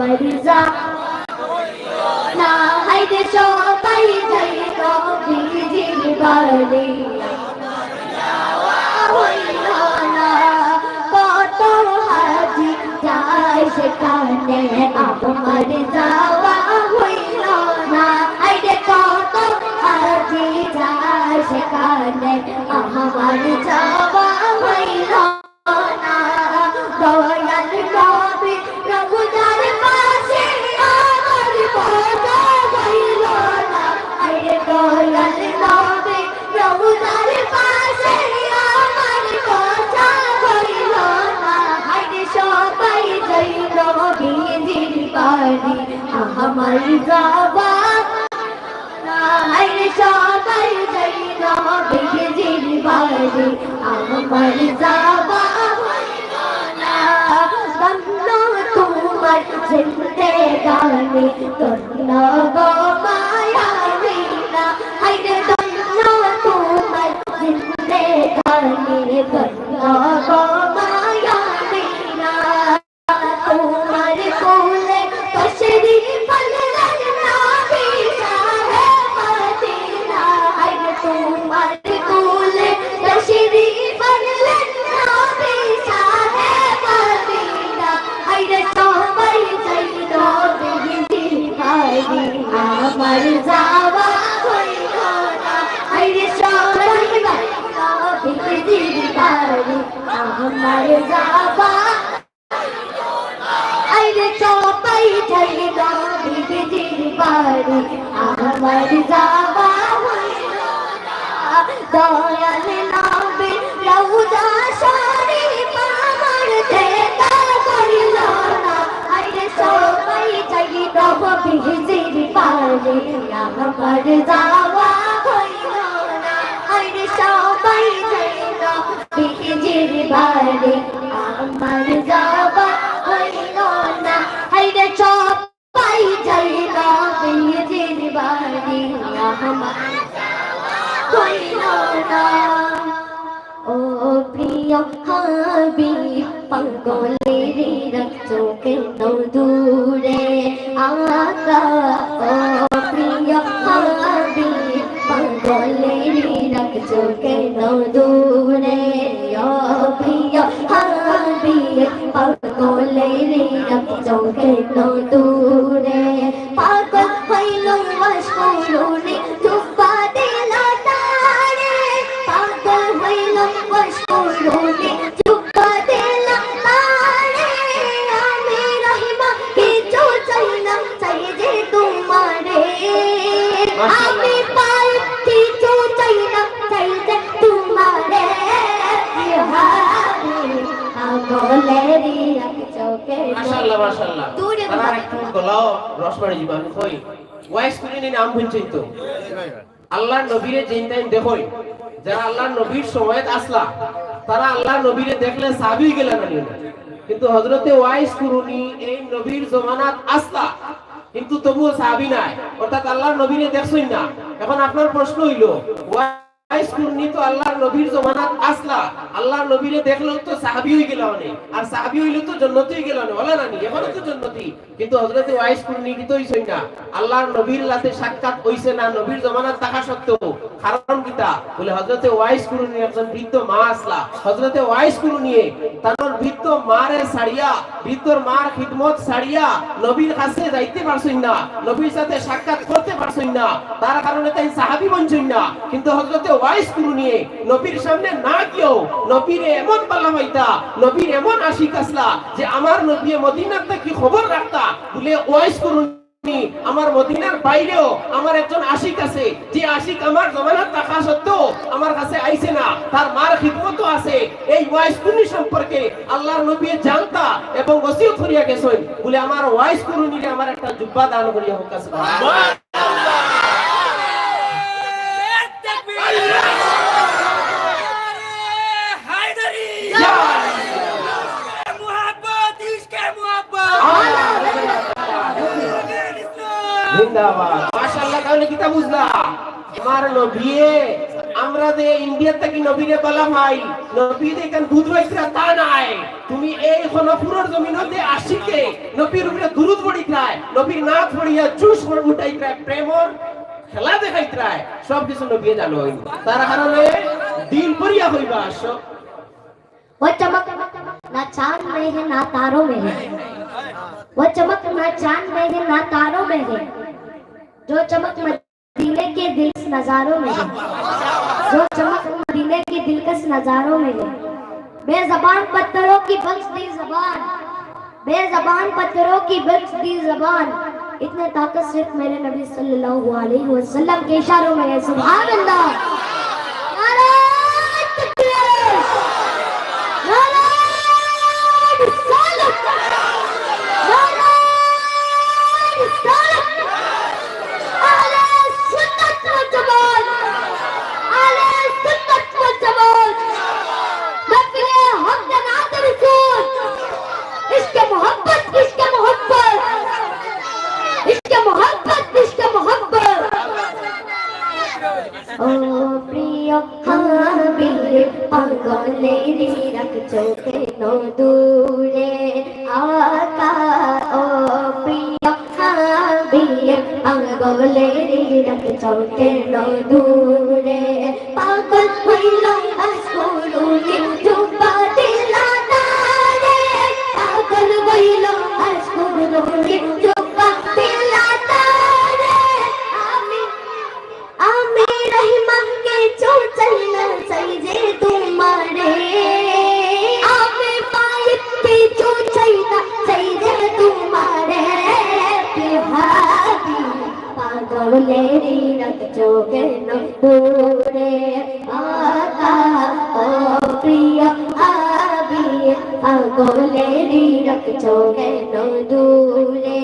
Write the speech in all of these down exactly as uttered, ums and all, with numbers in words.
আমার যাওয়া হইল না, হায়রে সবাই যাই নবীজির বাড়ি। আমার যাওয়া হইল না, কত হাজি যায় সেখানে, আমার যাওয়া হইল না, হায়রে কত হাজি যায় সেখানে, আমার যাওয়া হইল না। দয়াল নবী রওজার পাশে আমার বসা হইল না। আরে দয়াল নবী রওজার পাশে আমার বসা হইল না। আরে সবাই যাই নবীজির বাড়ি, আমার যাওয়া হায়রে সবাই যাই নবীজির বাড়ি, আমার যাওয়া হইল না। ধন্য তোমার জিন্দেগানি, ধন্য গো মায়া মিনা। হায়রে ধন্য তোমার জিন্দেগানি, ধন্য গো মায়া মিনা। তোমার কোলে তশরিফ আনলেন নবী শাহে মদিনা। আরে তোমার কোলে তশরিফ আনলেন নবী শাহে মদিনা। আরে সবাই যাই নবীজির বাড়ি, আমার যাওয়া হইল না। আরে সবাই যাই নবীজির বাড়ি, আমার যাওয়া আরে সবাই যাই নবীজির বাড়ি, আমার যাওয়া হইল না। দয়াল নবী রওজা শরীফ আমার দেখা হইল না। আরে সবাই যাই নবীজির বাড়ি, আমার যাওয়া হইল না। আরে সবাই যাই নবীজির বাড়ি, আমার যাওয়া হইল না। হায়রে সবাই যাই নবীজির বাড়ি, আমার যাওয়া হইল না। ও প্রিয় হাবিব, পাগলের রাখছো কেন দূরে? আকা, ও প্রিয় হাবিব, পাগলের রাখছো কেন দূরে? ও প্রিয় হাবিব, পাগলের রাখছো কেন দূরে? পাগল হইল ওয়াইস করুনি, জুব্বা দিল তারে। পাগল হইল ওয়াইস করুনি, জুব্বা দিল তারে। আমি রহিমা কিছু চাই না, চাই যে তোমারে। আমি পাই কিছু চাই না, চাই যে তোমারে। হাবিব, পাগলের রাখছো কেন? মাশাআল্লাহ, মাশাআল্লাহ। দূরে তারা বাবা। একটু গলাও রস বাড়ি যাইবো, আমি কই। ওয়াইস করুনি নাম হুনছইন তো? আল্লাহর নবীরে যেইন তাইন দেখইন, যারা আল্লাহর নবীর সময়ত আছলা, তারা আল্লাহর নবীরে দেখলে সাহাবী অইগেলা না নি? কিন্তু হযরতে ওয়াইস করুনি এই নবীর জমানাত আছলা, কিন্তু তবুও সাহাবী নায়, অর্থাৎ আল্লাহর নবীরে দেখছইন না। এখন আপনার প্রশ্ন অইলো, ওয়াইস করুনি তো আল্লাহর নবীর জমানাত আছলা, আল্লাহর নবীরে দেখলেও তো সাহাবী অইগেলা অনে, আর সাহাবী অইলে তো জন্নতি অইগেলা অনে, অলা না নি? এখনো তো জন্নতি। কিন্তু হযরতে ওয়াইস করুনি কিতা অইছইন না, আল্লাহর নবীর লাতে সাক্ষাৎ অইছে না, নবীর জমানাত থাকা সত্ত্বেও। কারণ কিতা? বলে হযরতে ওয়াইস করুনির একজন বৃদ্ধ মা আছলা। হযরতে ওয়াইস করুনিয়ে তানর বৃদ্ধ মারে ছাড়িয়া, বৃদ্ধর মার খিদমত ছাড়িয়া নবীর কাছে যাইতে পারছইন না, নবীর সাথে সাক্ষাৎ করতে পারছইন না, তার কারণে তাইন সাহাবী বনছইন না। কিন্তু হযরতে ওয়াইস করুনিয়ে নবীর সামনে না গিয়াও নবীরে এমন ভালা পাইতা, নবীর এমন আশিক আছলা যে আমার নবীয়ে মদিনাত থাকি খবর রাখতা, বলে ওয়াইস করুনি, আমার মদিনার বাইরেও আমার একজন আশিক আছে, যে আশিক আমার জমানাত থাকা সত্ত্বেও আমার কাছে আইছে না, তার মার খিদমতও আছে। এই ওয়াইস করুনি সম্পর্কে আল্লাহর নবী জানতা এবং ওসিয়ত করিয়া গেছইন, বলে আমার ওয়াইস করুনিরে আমার একটা জুব্বা দান করিয়া হউক্কা। সুবহানাল্লাহ। জিন্দাবাদ। মাশাআল্লাহ, তাহলে কিতা বুঝলা? আমার নবীয়ে, আমরা যে ইন্ডিয়া থাকি নবীরে ভালা পাই, নবীয়ে যে এখান দুধ পাইতরা তা নায়। তুমি এই নবীর জমিনো যে আশিকে নবীর উপরে দুরুদ পড়িতরায়, নবীর নাত পড়িয়া জোশ উঠাইতরায়, প্রেমর খেলা দেখাইতরায়, সব কিছু নবীয়ে জানইন। তার কারণে দিল ভরিয়া কইবা আসো। वो चमक ना चांद में है ना तारों में है, वो चमक ना चांद में है ना तारों में है, जो चमक मदीने के दिलकश नजारों में है, जो चमक मदीने के दिलकश नजारों में है। बेज़बान पत्थरों की बख्श दी ज़बान, बेज़बान पत्थरों की बख्श दी ज़बान, इतने ताकत सिर्फ मेरे नबी सल्लल्लाहु अलैहि वसल्लम के इशारों में है। सुभान अल्लाह। नाराए तकबीर, नाराए रिसालत, नाराए रिसालत। अहले सुन्नत वल जमात, अहले सुन्नत वल जमात, महफिले हमद नात रसूल, इश्क मोहब्बत, इश्क मोहब्बत, इश्क मोहब्बत, इश्क मोहब्बत। ओ प्रिय হাবিব, পাগলেরি রাখছো কেন দূরে? আকা, ও প্রিয় হাবিব, পাগলেরি রাখছো কেন দূরে? পাগল হইল আশকুরুনি জুব্বা দিলা তারে, পাগল হইল আশকুরুনি জুব্বা দিলা তারে। আমি আমি রহিমানকে চুচাই না চাই যে তোমারে, আমি মালিককে চুচাই না চাই যে তোমারে। হাবিব, পাগলেরি রাখছো কেন দূরে? আকা, ও প্রিয় হাবিব, পাগলেরি রাখছো কেন দূরে?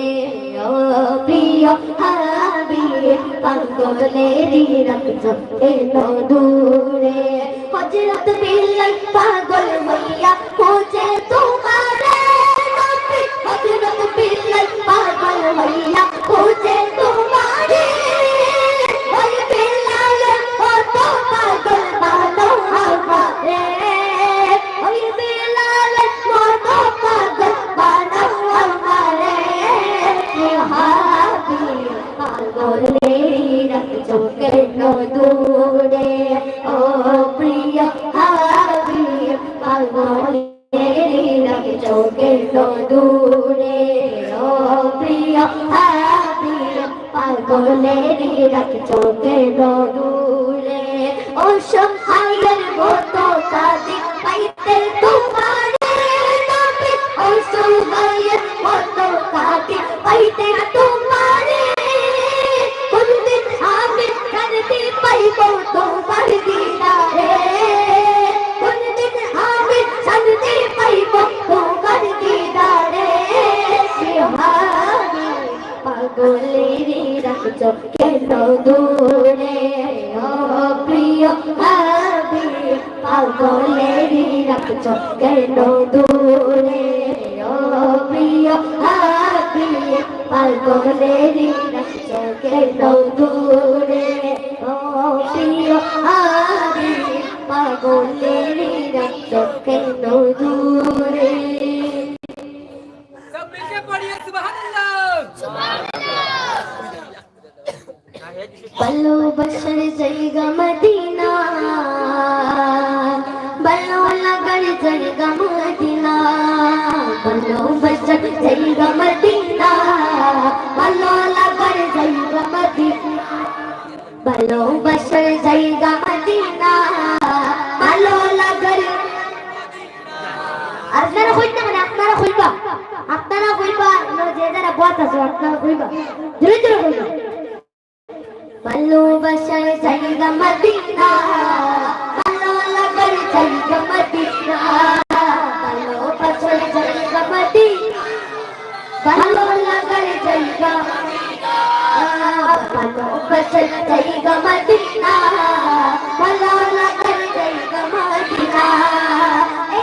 ও প্রিয় হাবিব, পাগলেরি রাখছো কেন দূরে? হযরত বিলাল পাগল হইয়া খোঁজে তোমারে নবী, হযরত বিলাল পাগল হইয়া খোঁজে তোমারে। ওই বিলালের মতো পাগল বানাও আমারে, ওই বিলালের মতো পাগল বানাও আমারে। হাবিব, পাগলেরি রাখছো কেন দূরে? ও প্রিয় হাবিব, পাগলেরি রাখছো কেন দূরে? ও প্রিয় হাবিব, পাগলেরি রাখছো কেন দূরে? অসহায়ের মতো কাঁদি পাইতে তোমারে নবী, অসহায়ের মতো কাঁদি পাইতে তোমারে। কোনদিন আমি শান্তি পাইব তোমার দিদারে, কোনদিন আমি শান্তি পাইব তোমার দিদারে। হাবিব, পাগলেরি রাখছো কেন দূরে? ও প্রিয় হাবিব, পাগলেরি রাখছো কেন দূরে? ও প্রিয় হাবিব, পাগলেরি রাখছো কেন দূরে? ও প্রিয় হাবিব, পাগলেরি রাখছো কেন দূরে? সব মিলকে পড়িয়ে সুবহানাল্লাহ। ভালোবাসার জায়গা মদিনা, ভালো লাগার জায়গা মদিনা, ভালোবাসার জায়গা মদিনা, ভালো লাগার জায়গা মদিনা, ভালোবাসার জায়গা মদিনা, ভালো লাগার। আপনারা কইতা মানে আপনারা কইবা, আপনারা কইবা, মানে যে যারা বত আছে আপনারা কইবা, জোরে জোরে কইবা। ভালোবাসার জায়গা মদিনা, ভালো লাগার জায়গা মদিনা, ভালোবাসার জায়গা মদিনা, ভালো লাগার জায়গা, ভালোবাসার জায়গা মদিনা, ভালো লাগার জায়গা মদিনা।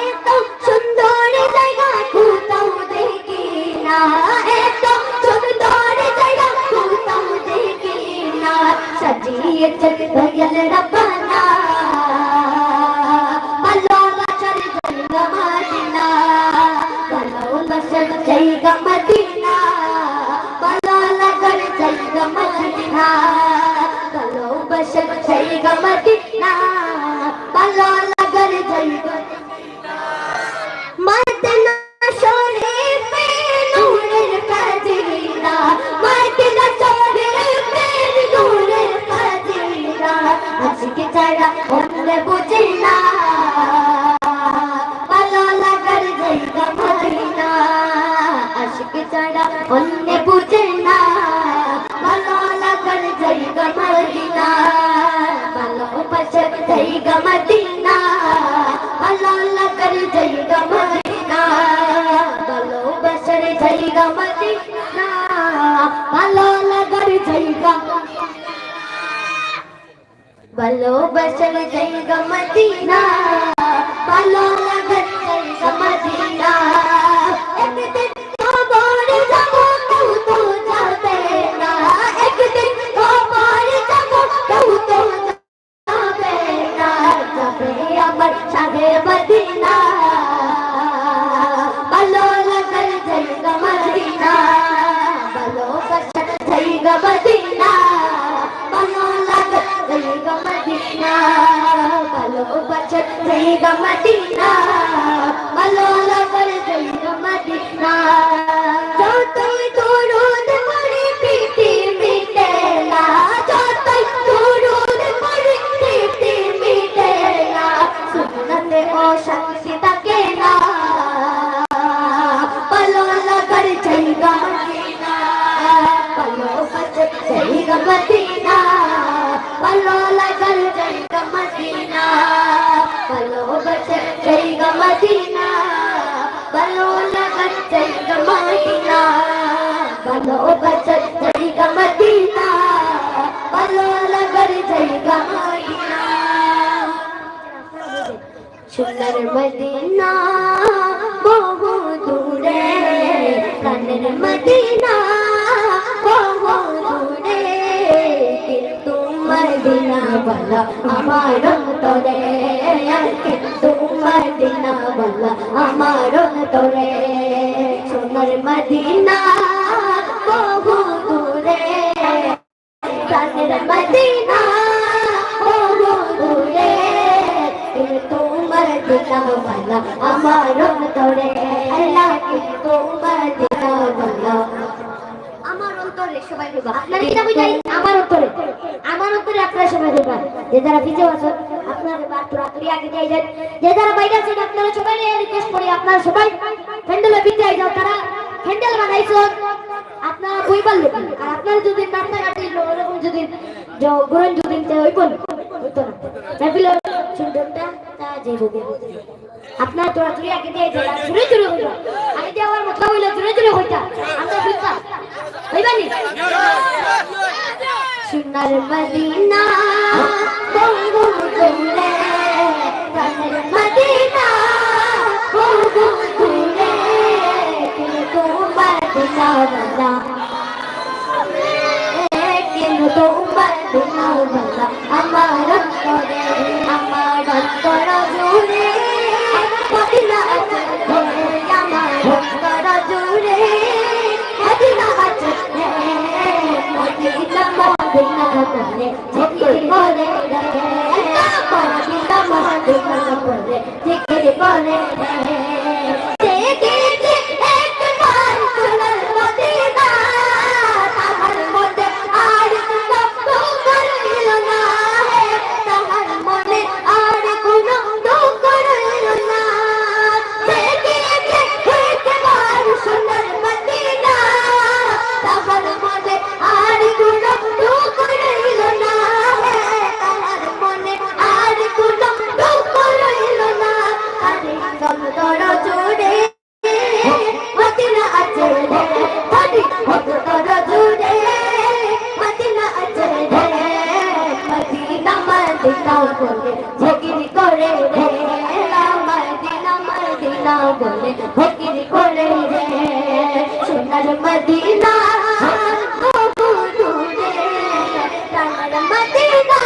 এত সুন্দর জায়গা কোথাও দেখি না, এত সুন্দর জায়গা কোথাও দেখি না। সাজিয়েছেন দয়াল রব্বানা, ভালোবাসার জায়গা মদিনা, জায়গা মদিনা, ভালো লাগার জায়গা মদিনা, ভালোবাসার জায়গা মদিনা, ভালো লাগার জায়গা মদিনা। মদিনা শরীফে নূরের খাজিনা, মদিনা শরীফে নূরের খাজিনা, আশিক ছাড়া অন্যে বুঝে না। ভালো লাগার জায়গা মদিনা, আশিক ছাড়া অন্যে বুঝে না। ভালো লাগার জায়গা মদিনা, ভালোবাসার জায়গা মদিনা, ভালো লাগার জায়গা মদিনা, ভালোবাসার জায়গা মদিনা, ভালো লাগার জায়গা ভালোবাসার জায়গা মদিনা, ভালো লাগার জায়গা মদিনা। একদিন কবরে যাব, কেউ তো যাবে না। একদিন কবরে যাব, কেউ তো যাবে না। যাবে আমার শাহে মদিনা। ভালো লাগার জায়গা মদিনা, ভালোবাসার জায়গা মদিনা, ভালো লাগার জায়গা মদিনা, ভালোবাসার জায়গা মদিনা, ভালো লাগার জায়গা মদিনা। যতই দরুদ পড়ি তৃপ্তি মিটে না, যতই দরুদ পড়ি তৃপ্তি মিটে না, সুন্নতে অশান্তি থাকে না। ভালো লাগার জায়গা মদিনা, ভালোবাসার জায়গা মদিনা, ভালো লাগার জায়গা মদিনা, ভালোবাসার জায়গা মদিনা, ভালো লাগার জায়গা মদিনা, ভালোবাসার জায়গা মদিনা, ভালো লাগার জায়গা মদিনা। সোনার মদিনা বহু দূরে, প্রাণের মদিনা বহু দূরে, কিন্তু মদিনা বালা আমার অন্তরে, কিন্তু মদিনা বালা আমার অন্তরে। সোনার মদিনা বহু দূরে, প্রাণের মদিনা বহু দূরে, কিন্তু মদিনা বালা আমার অন্তরে। আল্লাহ, কিন্তু মদিনা বালা আমার অন্তরে। সবাই বলবা, আপনারা কিতা কইতা? আমার অন্তরে, আমার অন্তরে। আপনারা সবাই বলবা, যে যারা পিছে আছেন, আপনারা বলবা, তোরা তুই আগে দিয়ে যান। যে যারা বাইরে আছেন, আপনারা সবাই request করি, আপনারা সবাই প্যান্ডেলের ভিতরে আই যাও। তারা প্যান্ডেল বানাইছো, আপনারা বইবার লোক। আর আপনারা যদি রাস্তাঘাটে ওরকম যদি জ-, গ্রহণ যদি তে হইব না, হইতো না। মেহফিলের সুন্দরটা তা যাইব গিয়া। আপনারা তোরা তুই আগে দিয়ে যান, জোরে জোরে হইবা। আগে দিয়ে আমার মতলব হইলো জোরে জোরে হইতা। আমরা হইতাম। হইবা নি? সোনার মদিনা বহু দূরে, প্রাণের মদিনা বহু দূরে, কিন্তু মদিনা বালা, কিন্তু মদিনা বালা আমার অন্তরে, আমার অন্তর জুড়ে। মদিনা আছে আমার অন্তর জুড়ে, মদিনা আছে, মদিনা, মদিনা বলে জিকির করে রে, মদিনা, মদিনা বলে জিকির করে রে। দেখেছি একবার সোনার মদিনা, তাহার মধ্যে আর কোনো দুঃখ রইল না হে, তাহার মনে আর কোনো দুঃখ রইল না। দেখেছি একবার সোনার মদিনা, তাহার মনে আর কোনো দুঃখ রইল না হে, তাহার মনে আর কোনো দুঃখ রইল না। আরে অন্তর জুড়ে মদিনা আছে রে, খালি অন্তর জুড়ে মদিনা আছে রে। মদিনা, মদিনা বলে জিকির করে রে, মদিনা, মদিনা বলে জিকির করে রে। সোনার মদিনা বহু দূরে, সোনার মদিনা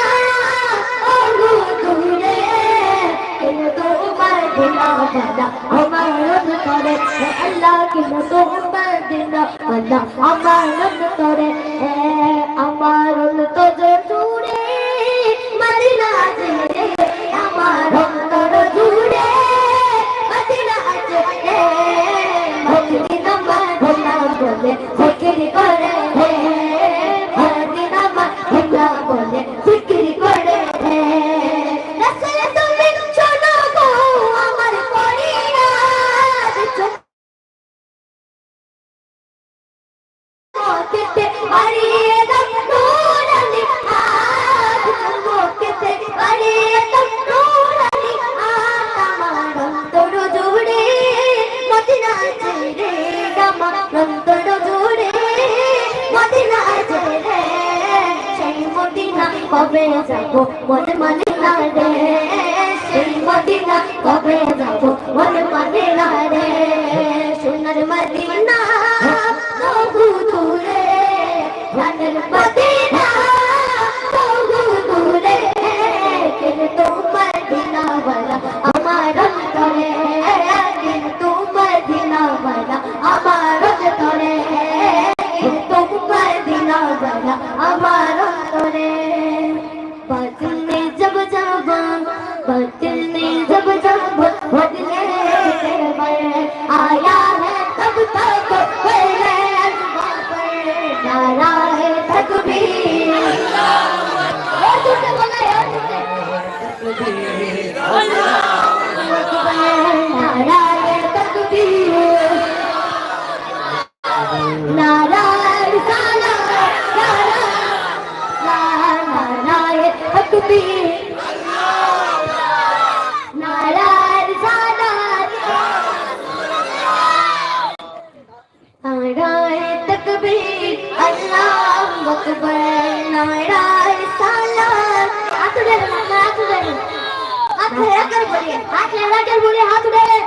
বহু দূরে, কিন্তু মদিনা বালা আমার অন্তরে। আল্লাহ, কিন্তু মদিনা ওয়ালা আমার অন্তরে, আমার অন্তর জুড়ে মদিনা আছে রে, আমার অন্তর জুড়ে মদিনা আছে রে। মদিনা, মদিনা বলে জিকির করে রে, মদিনা, মদিনা বলে জিকির করে রে। রাসূল তুমি শোনো গো আমার ফরিয়াদ, চুমকেতে বাড়িয়ে দাও নুরানি হাত, চুমকেতে বাড়িয়ে দাও নুরানি হাত। আমার অন্তর জুড়ে মদিনা আছে রে, আমার অন্তর জুড়ে মদিনা আছে রে। সেই মদিনা কবে যাব মন মানে না রে, সেই মদিনা কবে যাব মন মানে না রে। সোনার মদিনা বহু দূরে, সোনার মদিনা বহু দূরে, কিন্তু মদিনা ওয়ালা আমার অন্তরে, কিন্তু মদিনা ওয়ালা আমার অন্তরে, কিন্তু মদিনা ওয়ালা আমার অন্তরে। वतन में जब जावा, वतन में जब जावा, बदले तेरे आया है तब तक पहले अजमा पर नाराए तकबीर। और जोर से बोला यार, जोर से। नाराए तकबीर। नाराए रिसालत, नारा, नाराए तकबीर, नाराए रिसालत, नाराए तकबीर, अल्लाहु अकबर, नाराए रिसालत। हाथ उठा लो, हाथ उठा लो। हाथ लहरा कर बोलिए, हाथ लहरा कर बोलिए, हाथ उठा ले,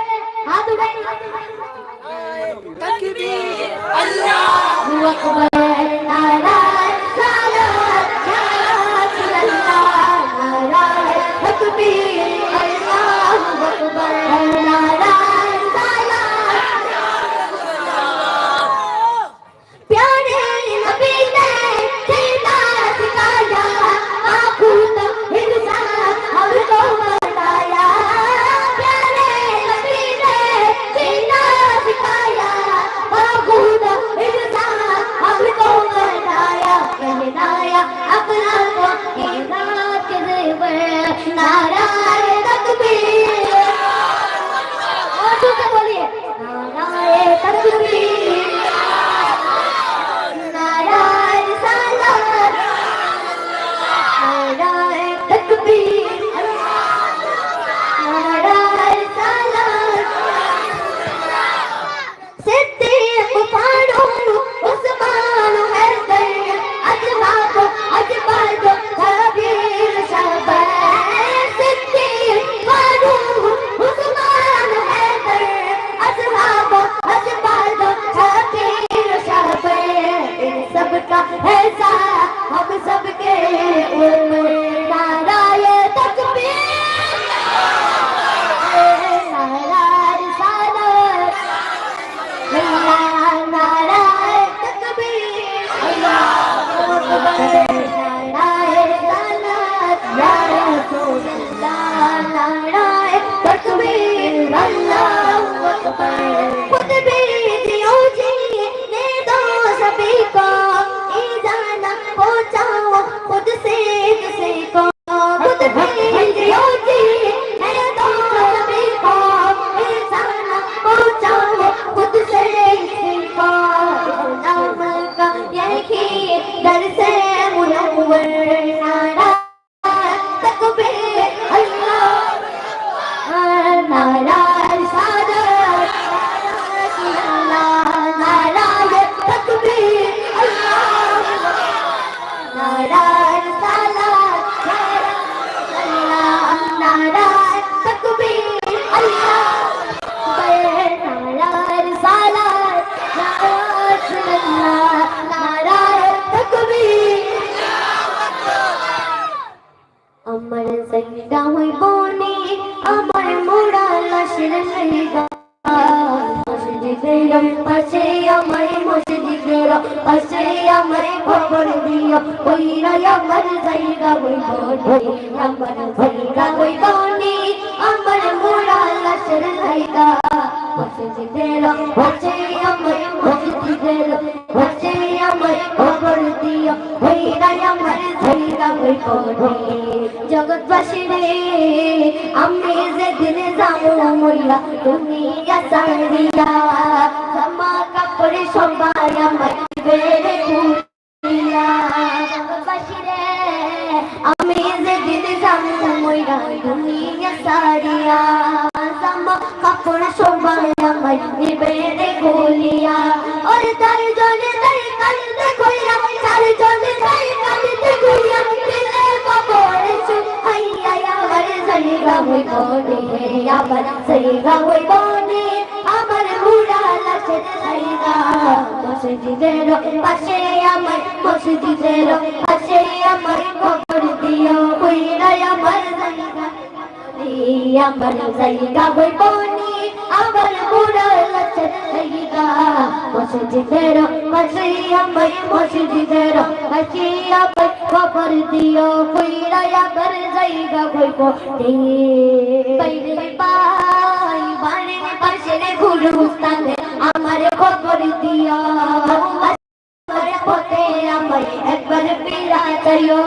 हाथ उठा ले। तकबीर, अल्लाहु अकबर, नाराए रिसालत, या रसूलल्लाह, नाराए तकबीर, अल्लाहु अकबर, नाराए रिसालत। प्यारे नबी ने सीधा सिखाया, आँखों का हिस्सा हमको बताया। प्यारे नबी ने सीधा सिखाया, आँखों का हिस्सा हमको बताया। पहनाया अपना को नाराए तकबीर। और जोर से बोलिए। नाराए तकबीर, नाराए रिसालत, नाराए तकबीर, नाराए रिसालत। सिद्दीक, फारूक, उस्मान, हैदर, असहाब, अजमल, जो सगीर शब। सिद्दीक, फारूक, उस्मान, हैदर, असहाब, अजमल, जो सगीर शब। इन सबका है साया हम सबके ऊपर। नाराए तकबीर, नाराए रिसालत, नाराए तकबीर, अल्लाहु अकबर, नाराए रिसालत, या रसूल अल्लाह, नाराए तकबीर, अल्लाहु अकबर। खुद भी जियो जी, ने दो सभी को, ईजा ना पहुंचाओ खुद से किसी को। खुद भी जियो जी, ने दो सभी को, ईजा ना पहुंचाओ खुद से किसी को। इस्लाम का यही दर्स है मुनव्वर, नारा तकबीर, পাশে আমায় খবর দিও, কইরা আমার জায়গা অইবো নি, আমার জায়গা অইবো নি, আমার মুরা লাশের জায়গা। মসজিদের পাশে আমায়, মসজিদের পাশে আমায় খবর দিও, কইরা আমার জায়গা অইবো নি। জগৎবাসী রে, আমি যেদিন যামু মইরা দুনিয়া ছাড়িয়া, জামা কাপড় সবাই আমায় দিবে রে খুলিয়া। জগৎবাসী রে, আমি যেদিন যামু মইরা দুনিয়া ছাড়িয়া, জামা কাপড় সবাই আমায় দিবে রে খুলিয়া। ওরে চারজনে তাই কাঁদতে কইরা, চারজনে তাই কাঁদতে কইরা, দিলে কবরে শুয়াইয়া। আমার জায়গা অইবো নি, আমার জায়গা অইবো নি, আমার মুরা লাশের জায়গা। মসজিদের পাশে আমায়, মসজিদের পাশে আমায় কবর দিও, কইরা আমার জায়গা, আমার জায়গা অইবো নি, আমার মুরা লাশের জায়গা। মসজিদের পাশে আমায়, মসজিদের পাশে আমায় কবর দিও, কইরা আমার জায়গা অইবো নি। বাইরে ভাই, বাড়ির পাশের গুরুস্থানে আমার কবর দিও। আমার পথে আমায় একবার ফিরা চাইও।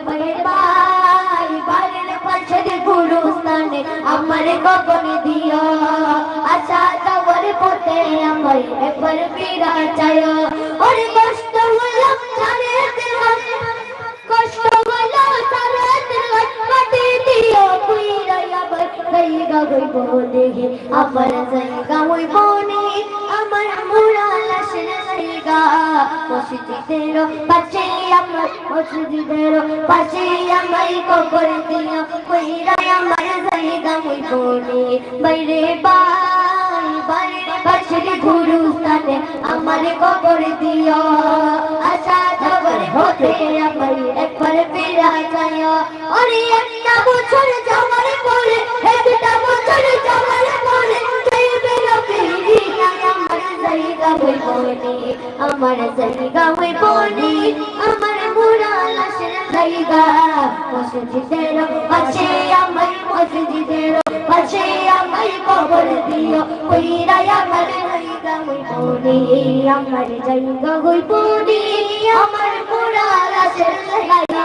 বাইরে ভাই, বাড়ির পাশের গুরুস্থানে আমার কবর দিও। আসা যাওয়ার পথে আমায় একবার ফিরা চাইও। ওরে কষ্ট হলো সারা দিন, কষ্ট হলো সারা দিন, মাটি দিও কইরা আমার জায়গা অইবো নি, আমার জায়গা অইবো নি, আমার মুরা লাশের জায়গা। মসজিদের পাশে আমার, মসজিদের পাশে আমায় কবর দিও, কইরা আমার জায়গা অইবো নি। বাইরে ভাই, বাড়ির পাশের গুরুস্থানে আমার কবর দিও। আসা যাওয়ার পথে আমায় একবার ফিরা চাইও। ওরে একটা বছর যাওয়ার পরে, একটা বছর যাওয়ার পরে, চাইবে না ফিরিয়া। আমার জায়গা অইবো নি, আমার জায়গা অইবো নি, আমার মুরা লাশের জায়গা। মসজিদের পাশে আমায়, মসজিদের পাশে আমায় কবর দিও, কইরা আমার জায়গা অইবো নি, আমার জায়গা অইবো নি, আমার মুরা লাশের জায়গা।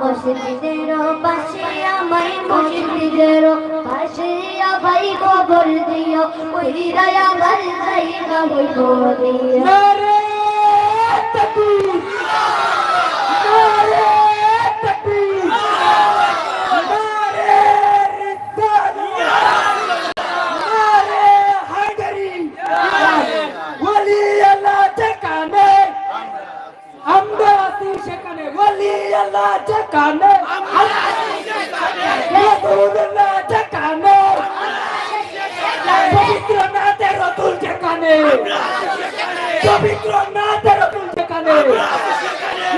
মসজিদের পাশে আমায়, মসজিদের পাশে আমায় কবর দিও, কইরা আমার জায়গা অইবো নি। নারে তাকবীর! নারে তাকবীর! নারে রিসালাত! নারে হায়দারি! ওলি আল্লাহ যেখানে, আমরা আছি সেখানে। ওলি আল্লাহ যেখানে, আমরা আছি সেখানে। রসুলুল্লাহ যেখানে, পবিত্র নাতে রসুল যেখানে, পবিত্র নাতে রসুল যেখানে।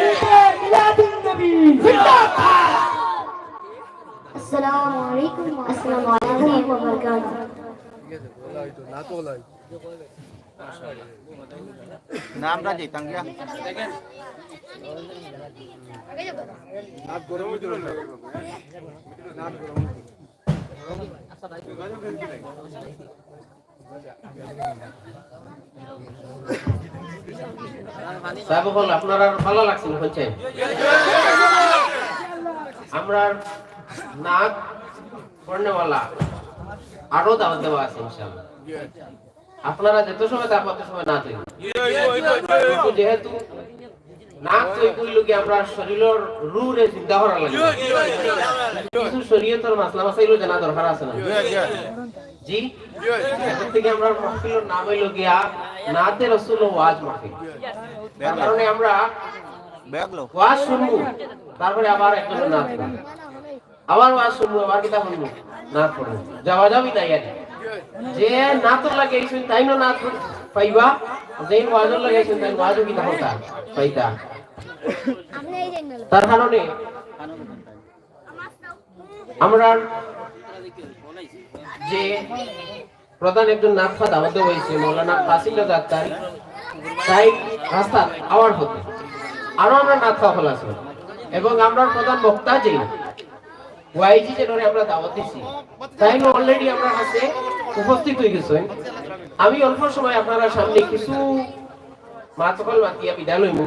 ঈদে মিলাদুন নবী জিন্দাবাদ। আসসালামু আলাইকুম ওয়া রাহমাতুল্লাহি ওয়া বারাকাতুহু। না, আমরা যাইতাম গিয়া। সাহেব অকল, আপনারার ভালা লাগছে নি? আমরার নাত পড়নেওয়ালা আরো দাওয়াত দেওয়া আছে ইনশাআল্লাহ। আপনারা যত সময় থাকবা, তত সময় নাত অইবো। কিন্তু যেহেতু নাত অইবো অইলো গিয়া আমরার শরীলর রুহরে জিন্দা করার লাগি, কিছু শরীয়তর মাসলা মাসাইলও জানা দরকার আছে না? জি? এর থাকি আমরার মাহফিলর নাম অইলো গিয়া নাতে রসুল ও ওয়াজ মাহফিল। তার কারণে আমরা ওয়াজ শুনবো, তারপরে আবার একজন নাত শুনবো। আবার ওয়াজ শুনবো, আবার কিতা শুনবো? নাত পড়বো। যাওয়া যাবি নাই আর। যে নাতর লাগি আইছইন, তাইনও নাত পাইবা, যে ওয়াজর লাগি আইছইন, তাইন ওয়াজও কিতা করতা? পাইতা। তার কারণে আমরার যে প্রধান একজন নাত খাদা মধ্যে হয়েছে মৌলানা ফাসিল রাজা আক্তারি, তাই রাস্তাত আওয়ার পথে আরো আমরা নাত খাওয়া খোলা আছে এবং আমরা প্রধান বক্তা যে ওয়াইজি যেনরে আমরা দাওয়াত দিছি, তাই অলরেডি আমরা কাছে উপস্থিত হয়ে গেছেন। আমি অল্প সময় আপনারা সামনে কিছু মাতকল মাতিয়া বিদায় লইব।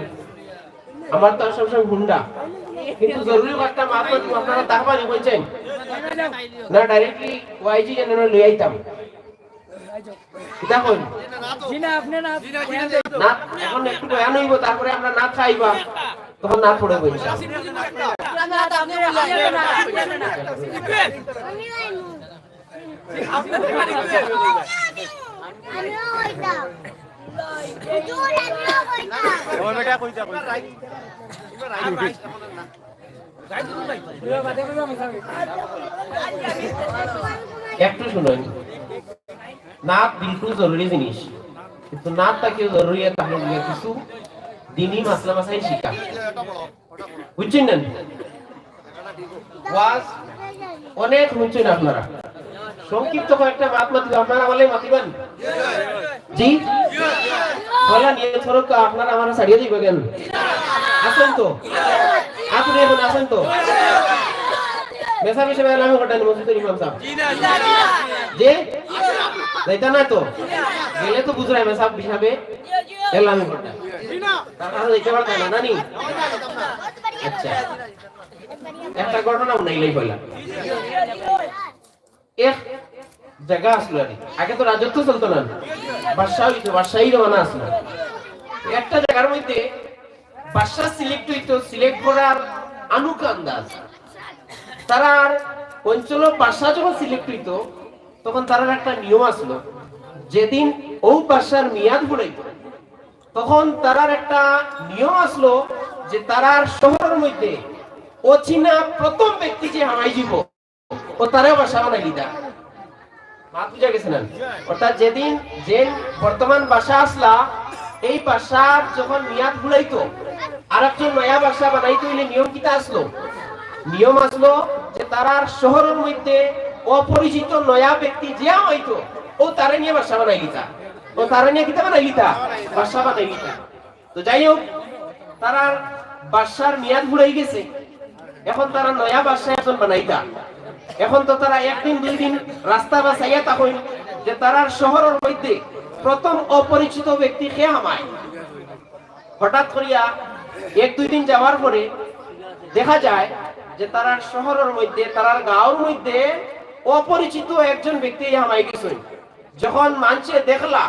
আমার তো সবসময় হুন্ডা, কিন্তু জরুরি একটা মাত মাতিব, আপনারা তার পানি বলছেন না, ডাইরেক্টলি ওয়াইজি যেন লই আইতাম। কিতা কইন? জি না, আপনি না। না, এখন একটু বয়ান হইব, তারপরে আমরা নাত খাইবা, তখন নাত পড়ে বলছি। একটু শুনেন, নাত বিলকুল জরুরি জিনিস, কিন্তু নাত থাকিও জরুরি, তাহলে গিয়ে কিছু দিনই মাসলা মাসাইল শিখা, বুঝছেন না? ওয়াজ অনেক শুনছেন আপনারা, সংক্ষিপ্ত কয়েকটা মাত মাতিব, আপনারা আমারে মাতিবেন? জি? বলা নিয়ে ধরো তো, আপনারা আমারে ছাড়িয়ে দিবেন কেন? আছেন তো? আপনি এখন আছেন তো? মেসাব হিসেবে এলামি করতেন মসজিদের ইমাম সাহেব। যে? যাইতা না তো? গেলে তো বুঝরায় মেসাব হিসাবে এলামি করতেন। তার কারণ যাইতে পারতেন না, নানি? আচ্ছা। একটা ঘটনা শুনাইলেই কইলাম। এক জায়গা আসলো আর কি। আগে তো রাজত্ব চলতো না, বাদশাহ হইতো, বাদশাহী রওনা আসলো। একটা জায়গার মধ্যে বাদশাহ সিলেক্ট হইতো, সিলেক্ট করার আনুকা আন্দাজ। তারার অঞ্চল বাদশাহ যখন সিলেক্ট হইতো, তখন তারার একটা নিয়ম আসলো, যেদিন ও বাদশার মেয়াদ ফুরাইতো, তখন তারার একটা নিয়ম আসলো যে তারার শহরের মধ্যে অচিনা প্রথম ব্যক্তি যে হামাই যাব, ও তারেও বাদশা বানাই দিতা। মাত বুঝা গেছে না? অর্থাৎ যেদিন যে বর্তমান বাদশা আসলা, এই বাদশার যখন মেয়াদ ফুরাইতো, আর একজন নয়া বাদশা বানাইতে হইলে নিয়ম কিতা আসলো? নিয়ম আসলো যে তারার শহরের মধ্যে অপরিচিত নয়া ব্যক্তি যে হইতো, ও তারে নিয়ে বাদশা বানাই দিতা। ও তারে নিয়ে কিতা বানাই দিতা? বাদশা বানাই দিতা। তো যাই হোক, তারার বাদশার মেয়াদ ফুরাই গেছে, এখন তারা নয়া বাদশা একজন বানাইতা। এখন তো তারা একদিন দুই দিন রাস্তা বাছাইয়া থাকইন যে তারার শহরের মধ্যে প্রথম অপরিচিত ব্যক্তি কে হামায়। হঠাৎ করিয়া এক দুই দিন যাওয়ার পরে দেখা যায় যে তারার শহরের মধ্যে, তারার গাঁওর মধ্যে অপরিচিত একজন ব্যক্তি হামাই গেছে। যখন মানষে দেখলা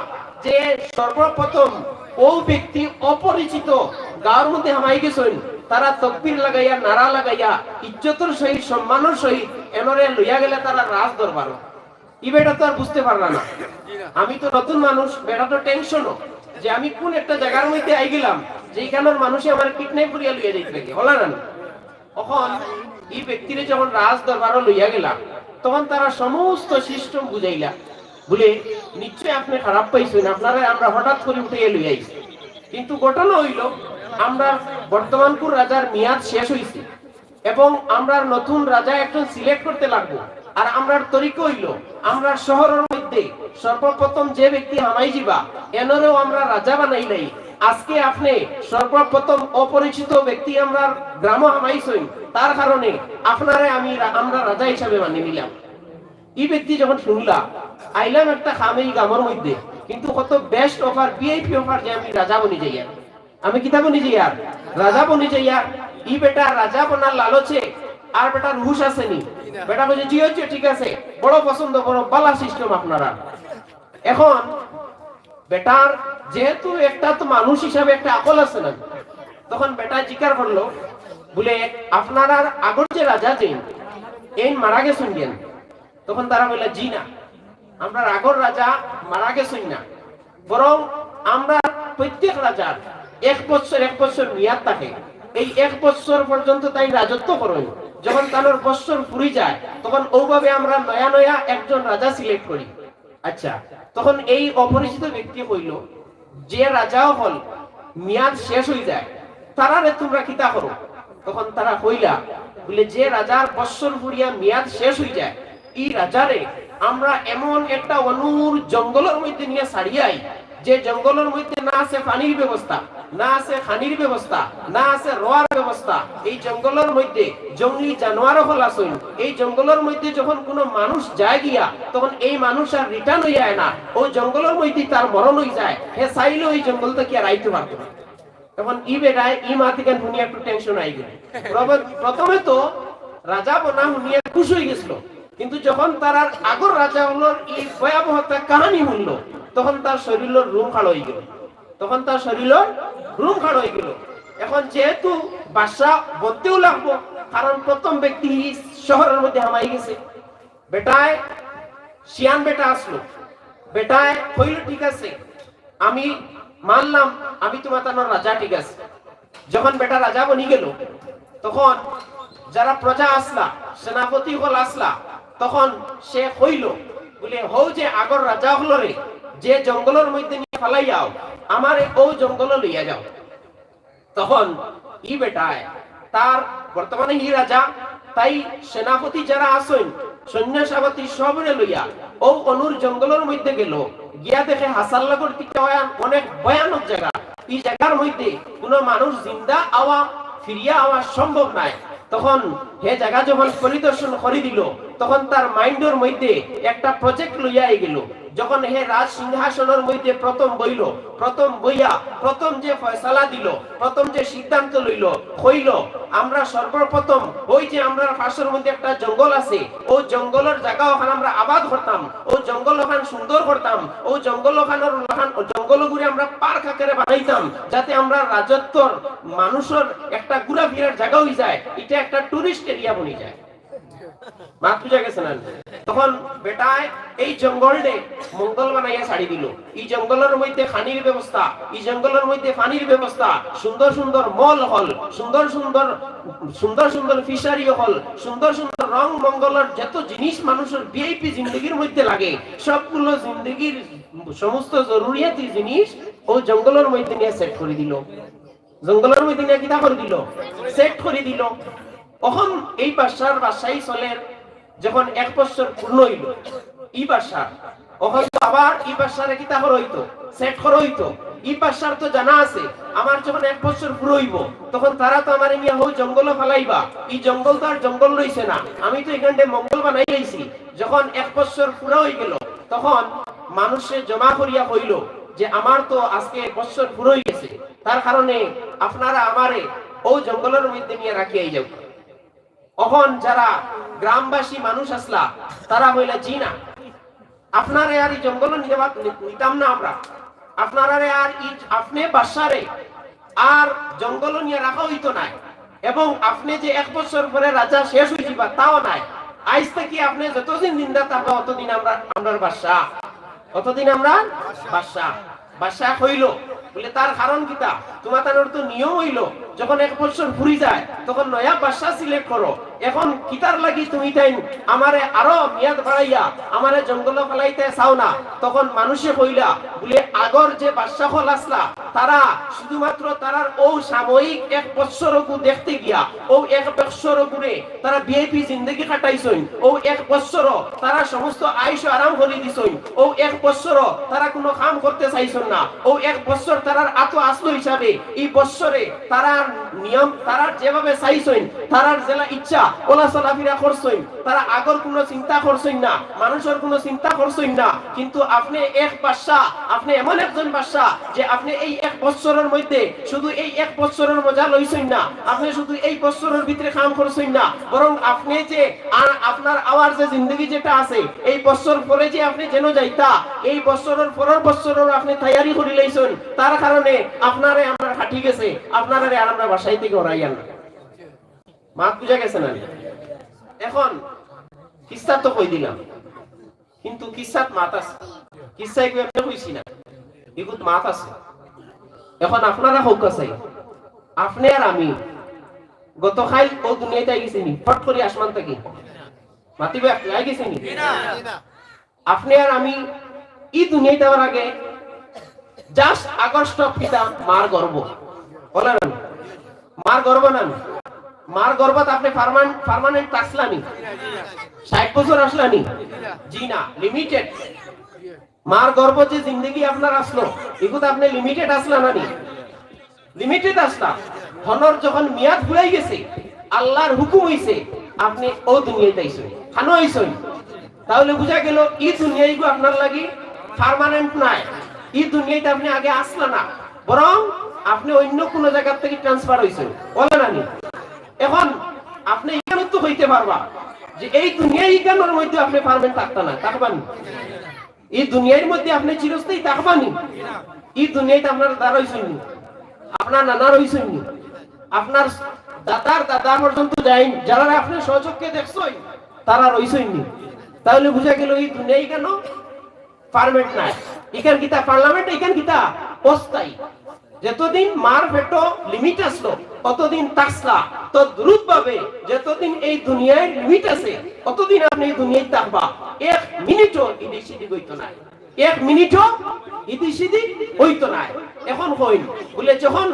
যে সর্বপ্রথম ও ব্যক্তি অপরিচিত গাঁওর মধ্যে হামাই গেছইন, তারা তকবির লাগাইয়া, নারা লাগাইয়া, ইজ্জতর সহিত, সম্মানর সহিত এনরে লইয়া গেলা তারা রাজ দরবারো। ই বেটা তো আর বুঝতে পারলা না, আমি তো নতুন মানুষ, বেটা তো টেনশনও যে আমি কোন একটা জায়গার মধ্যে আই গেলাম যে ইখানর মানষে আমার কিডন্যাপ করিয়া লইয়া যাইতে লাগে, হলা না? তখন এই ব্যক্তিরে যখন রাজ দরবারো লইয়া গেলা, তখন তারা সমস্ত সিস্টেম বুঝাইলা, বলে, "নিশ্চয় আপনি খারাপ পাইছেন, আপনারে আমরা হঠাৎ করে উঠাইয়া লইয়া আইছি, কিন্তু ঘটনা হইল, আমরা বর্তমানকুর রাজার মেয়াদ শেষ হইছে এবং আমরা নতুন রাজা একজন সিলেক্ট করতে লাগবো। আর আমরার তরিকা হইল, আমরার শহরের মধ্যে সর্বপ্রথম যে ব্যক্তি হামাই যিবা, এনরেও আমরা রাজা বানাইলাই। আজকে আপনি সর্বপ্রথম অপরিচিত ব্যক্তি আমরার গ্রামো হামাইছইন, তার কারণে আপনারে আমি রা-, আমরা রাজা হিসাবে মানি নিলাম।" ই ব্যক্তি যখন শুনলা, "আইলাম একটা কামে ই গ্রামর মধ্যে, কিন্তু কত বেস্ট অফার, ভিআইপি অফার যে আমি রাজা বনি যাইয়ার।" আমি কিতা বনি যাইয়ার? রাজা বনি যাইয়ার। ই বেটা রাজা বনার লালচে, আর বেটার হুশ আছে নি? বেটা কইছে, "জি অয়, জি অয়, ঠিক আছে, বড় পছন্দ, বড় বালা সিস্টেম আপনারা।" এখন বেটার যেহেতু একটা তো মানুষ হিসাবে একটা আকল আছে না, তখন বেটা জিকার করলো, বলে, "আপনারার আগর যে রাজা যেইন, এইন মারা গেছইন কেন?" তখন তারা কইলা, "জি না, আমরার আগর রাজা মারা গেছইন না, বরং আমরার প্রত্যেক রাজার এক বছর এক বছর মেয়াদ থাকে, এই এক বছর পর্যন্ত তাইন রাজত্ব করইন, যখন তানর বছর ফুরি যায়, তখন ওভাবে আমরা নয়া নয়া একজন রাজা সিলেক্ট করি।" আচ্ছা, তখন এই অপরিচিত ব্যক্তি কইল, "যে রাজা অকল মেয়াদ শেষ হই যায়, তারারে তোমরা কিতা করো?" তখন তারা কইলা, বলে, "যে রাজার বৎসর ফুরিয়া মেয়াদ শেষ হই যায়, ই রাজারে আমরা এমন একটা অনুর জঙ্গলর মধ্যে নিয়া ছাড়িয়াই, যে জঙ্গলর মধ্যে না আছে পানির ব্যবস্থা, না আছে খানির ব্যবস্থা, না আছে রোয়ার ব্যবস্থা। এই জঙ্গলর মধ্যে জঙ্গলি জানোয়ার অকল আছইন। এই জঙ্গলর মধ্যে যখন কোনো মানুষ যায় গিয়া, তখন এই মানুষ আর return অইয়া আয় না। ওই জঙ্গলর মধ্যে তার মরণ অই যায়। হে চাইলেও এই জঙ্গল থাকি আর আইতো পারতো না। তখন ই বেটায় ই মাত ইখান হুনিয়া একটু tension আই গেল। প্রব-, প্রথমে তো রাজা বনা হুনিয়া খুশ অই গেছিল, কিন্তু যখন তারার আগর রাজা অকলর ই ভয়াবহতা কাহিনী হুনলো, তখন তার শরীরর রুম খাড়া অই গেল। তখন তার শরীরর রুম খাড়া অই গেল। এখন যেহেতু বাদশা বনতেও লাগবো, কারণ প্রথম ব্যক্তি ই শহরর মধ্যে হামাই গেছে। বেটায় শিয়ান বেটা আছলো, বেটায় কইল, "ঠিক আছে, আমি মানলাম, আমি তুমার তানোর রাজা, ঠিক আছে।" যখন বেটা রাজা বনি গেল, তখন যারা প্রজা আছলা, সেনাপতি অকল আছলা, তখন সে কইল, বুলে, "হউ যে আগর রাজা অকলরে যে জঙ্গলর মধ্যে নিয়া ফালাইয়াও, আমারে অউ জঙ্গলো লইয়া যাও।" তখন ই বেটায় তার, বর্তমানে হি রাজা, তাই সেনাপতি যারা আছইন, সৈন্য সাবাতি সবরে লইয়া অউ অনুর জঙ্গলর মধ্যে গেল। গিয়া দেখে হাছার লাগর দিকে অনেক ভয়ানক জাগা। ই জাগার মধ্যে কোনো মানুষ জিন্দা আওয়া, ফিরিয়া আওয়া সম্ভব নায়। তখন হে জাগা যখন পরিদর্শন করি দিল, তখন তার mindর মধ্যে একটা project লইয়া আই গেল। যখন হে রাজ সিংহাসনর মধ্যে প্রথম বইল, প্রথম বইয়া প্রথম যে ফয়সালা দিল, প্রথম যে সিদ্ধান্ত লইল, কইল, "আমরা সর্বপ্রথম অউ যে আমরার পাশর মধ্যে একটা জঙ্গল আছে, অউ জঙ্গলর জাগা অখান আমরা আবাদ করতাম, অউ জঙ্গল অখান সুন্দর করতাম, অউ জঙ্গল অখানর, অখান, জঙ্গলগুরে আমরা park আকারে বানাইতাম, যাতে আমরার রাজত্বর মানুষর একটা ঘুরাফিরার জাগা অই যায়, ইটা একটা tourist area বনি যায়।" মাত বুঝা গেছে না? তখন বেটায় এই জঙ্গলরে মঙ্গল বানাইয়া ছাড়ি দিল। ই জঙ্গলর মধ্যে খানির ব্যবস্থা, ই জঙ্গলর মধ্যে পানির ব্যবস্থা, সুন্দর সুন্দর মল অকল, সুন্দর সুন্দর, সুন্দর সুন্দর fishery অকল, সুন্দর সুন্দর রং মঙ্গলর যত জিনিস মানুষর VIP জিন্দেগির মধ্যে লাগে, সবগুলো জিন্দেগির সমস্ত জরুরিয়াতি জিনিস অউ জঙ্গলর মধ্যে নিয়া set করি দিল। জঙ্গলর মধ্যে নিয়া কিতা করি দিল? Set করি দিল। অখন এই বাদশার বাদশাই চলের, যখন এক বছর পূর্ণ অইল, ই বাদশার, অখন তো আবার ই বাদশারে কিতা করা অইতো? Set করা অইতো। ই বাদশার তো জানা আছে, আমার যখন এক বছর পুরা অইব, তখন তারা তো আমারে নিয়া হউ জঙ্গলো ফালাইবা। ই জঙ্গল তো আর জঙ্গল রইছে না, আমি তো ইখানরে মঙ্গল বানাই লাইছি। যখন এক বছর পুরা অই গেল, তখন মানুষে জমা করিয়া কইল যে, "আমার তো আজকে এক বছর পুরা অই গেছে, তার কারণে আপনারা আমারে অউ জঙ্গলর মধ্যে নিয়া রাখিয়া যাও।" অখন যারা গ্রামবাসী মানুষ আছলা, তারা কইলা, "জি না, আপনারে আর ই জঙ্গলো নিতাম না আমরা, আপনারারে আর ই, আপনে বাদশারে আর জঙ্গলো নিয়া রাখা অইতো নায়, এবং আপনে যে এক বছর পরে রাজা শেষ অই যিবা, তাও নায়। আইজ থাকি আপনে যতদিন জিন্দা থাকবা, অতদিন আমরা, আমরার বাদশা, অতদিন আমরার বাদশা।" বাদশা কইল, বুলে, "তার কারণ কিতা? তুমাতানোর তো নিয়ম অইল, যখন এক বছর ফুরি যায়, তখন নয়া বাদশা select করো। এখন কিতার লাগি তুমিতাইন আমারে আরো মেয়াদ বাড়াইয়া আমারে জঙ্গলো ফালাইতায় চাও না?" তখন মানুষে কইলা, বুলে, "আগর যে বাদশা অকল আছলা, তারা শুধুমাত্র তারার অউ সাময়িক এক বছরগু দেখতে গিয়া, অউ এক বছরগুরে তারা VIP জিন্দেগি কাটাইছইন, অউ এক বছরও তারা সমস্ত আইশ আরাম করি দিছইন, অউ এক বছরও তারা কুনু কাম করতে চাইছইন না, অউ এক বছর তারার আতো আছলো হিসাবে, ই বছরে তারার নিয়ম, তারা যেভাবে চাইছইন, তারার যেলা ইচ্ছা, অলা চলাফিরা করছইন, তারা আগর কুনু চিন্তা করছইন না, মানুষর কুনু চিন্তা করছইন না। কিন্তু আপনে এক বাদশা, আপনে এমন একজন বাদশা যে আপনে এই এক বছরর মধ্যে শুধু এই এক বছরর মজা লইছইন না, আপনে শুধু এই বছরর ভিতরে কাম করছইন না, বরং আপনে যে আ-, আপনার আওয়ার যে জিন্দেগি যেটা আছে, এই বছর পরে যে আপনে যেন যাইতা, এই বছরর পরর বছরর আপনে তৈয়ারি করি লাইছইন, তার কারণে আপনারে আমরা ফাটি গেছে, আপনারারে আর আমরা বাদশাই থাকি হরাইয়ার না।" মাত বুঝা গেছে না? এখন কিচ্ছা তো কই দিলাম, কিন্তু কিচ্ছাত মাত আছে। কিচ্ছা এগু এমনে কইছি না, এগুত মাত আছে। এখন আপনারা কউক্কা চাই, আপনে আর আমি গতকাইল অউ দুনিয়াত আই গেছি নি? ফট করি আসমান থাকি মাতিবা, আই গেছি নি? আপনে আর আমি ই দুনিয়াত আওয়ার আগে just আগর stop কিতা? মার গর্ভ। অলা না? মার গর্ভ না? মার গর্ভত আপনে পার্মানেন্ট থাকছলা নি? ষাইট বছর আছলা নি? জি না, লিমিটেড। মার গর্ভত যে জিন্দেগি আপনার আছলো, ইগুত আপনে লিমিটেড আছলা না নি? লিমিটেড আছলা। হনর যখন মেয়াদ ফুরাই গেছে, আল্লার হুকুম অইছে, আপনে অউ দুনিয়াত আইছইন, কানো আইছইন। তাইলে বুঝা গেল, ই দুনিয়াইগু আপনার লাগি পার্মানেন্ট নায়। ই দুনিয়াত আপনে আগে আছলা না, বরং আপনে অইন্য কুনু জাগার থাকি ট্রান্সফার অইছইন, অলা না নি? এখন আপনে ইখানো তো কইতা পারবা যে এই দুনিয়া ইখানর মধ্যে আপনে পার্মানেন্ট থাকতা না, থাকবা নি? ই দুনিয়ার মধ্যে আপনে চিরস্থায়ী থাকবা নি? ই দুনিয়াত আপনার দাদা রইছইন নি? আপনার নানা রইছইন নি? আপনার দাদার দাদা পর্যন্ত যাইন, যারারে আপনে স্বচক্ষে দেখছইন, তারা রইছইন নি? তাইলে বুঝা গেল ই দুনিয়া ইখানো পার্মানেন্ট নায়। ইখান কিতা পার্মানেন্ট, ইখান কিতা অস্থায়ী। যতদিন মার পেটো লিমিট আছলো, অতদিন থাকছলা। তদ্রূপ ভাবে যতদিন এই দুনিয়ার লিমিট আছে, অতদিন আপনে ই দুনিয়াত থাকবা। এক মিনিটও ইদিক সিদিক অইতো নায়, এক মিনিটও ইদিক সিদিক অইতো নায়। এখন কইন, বুলে যখন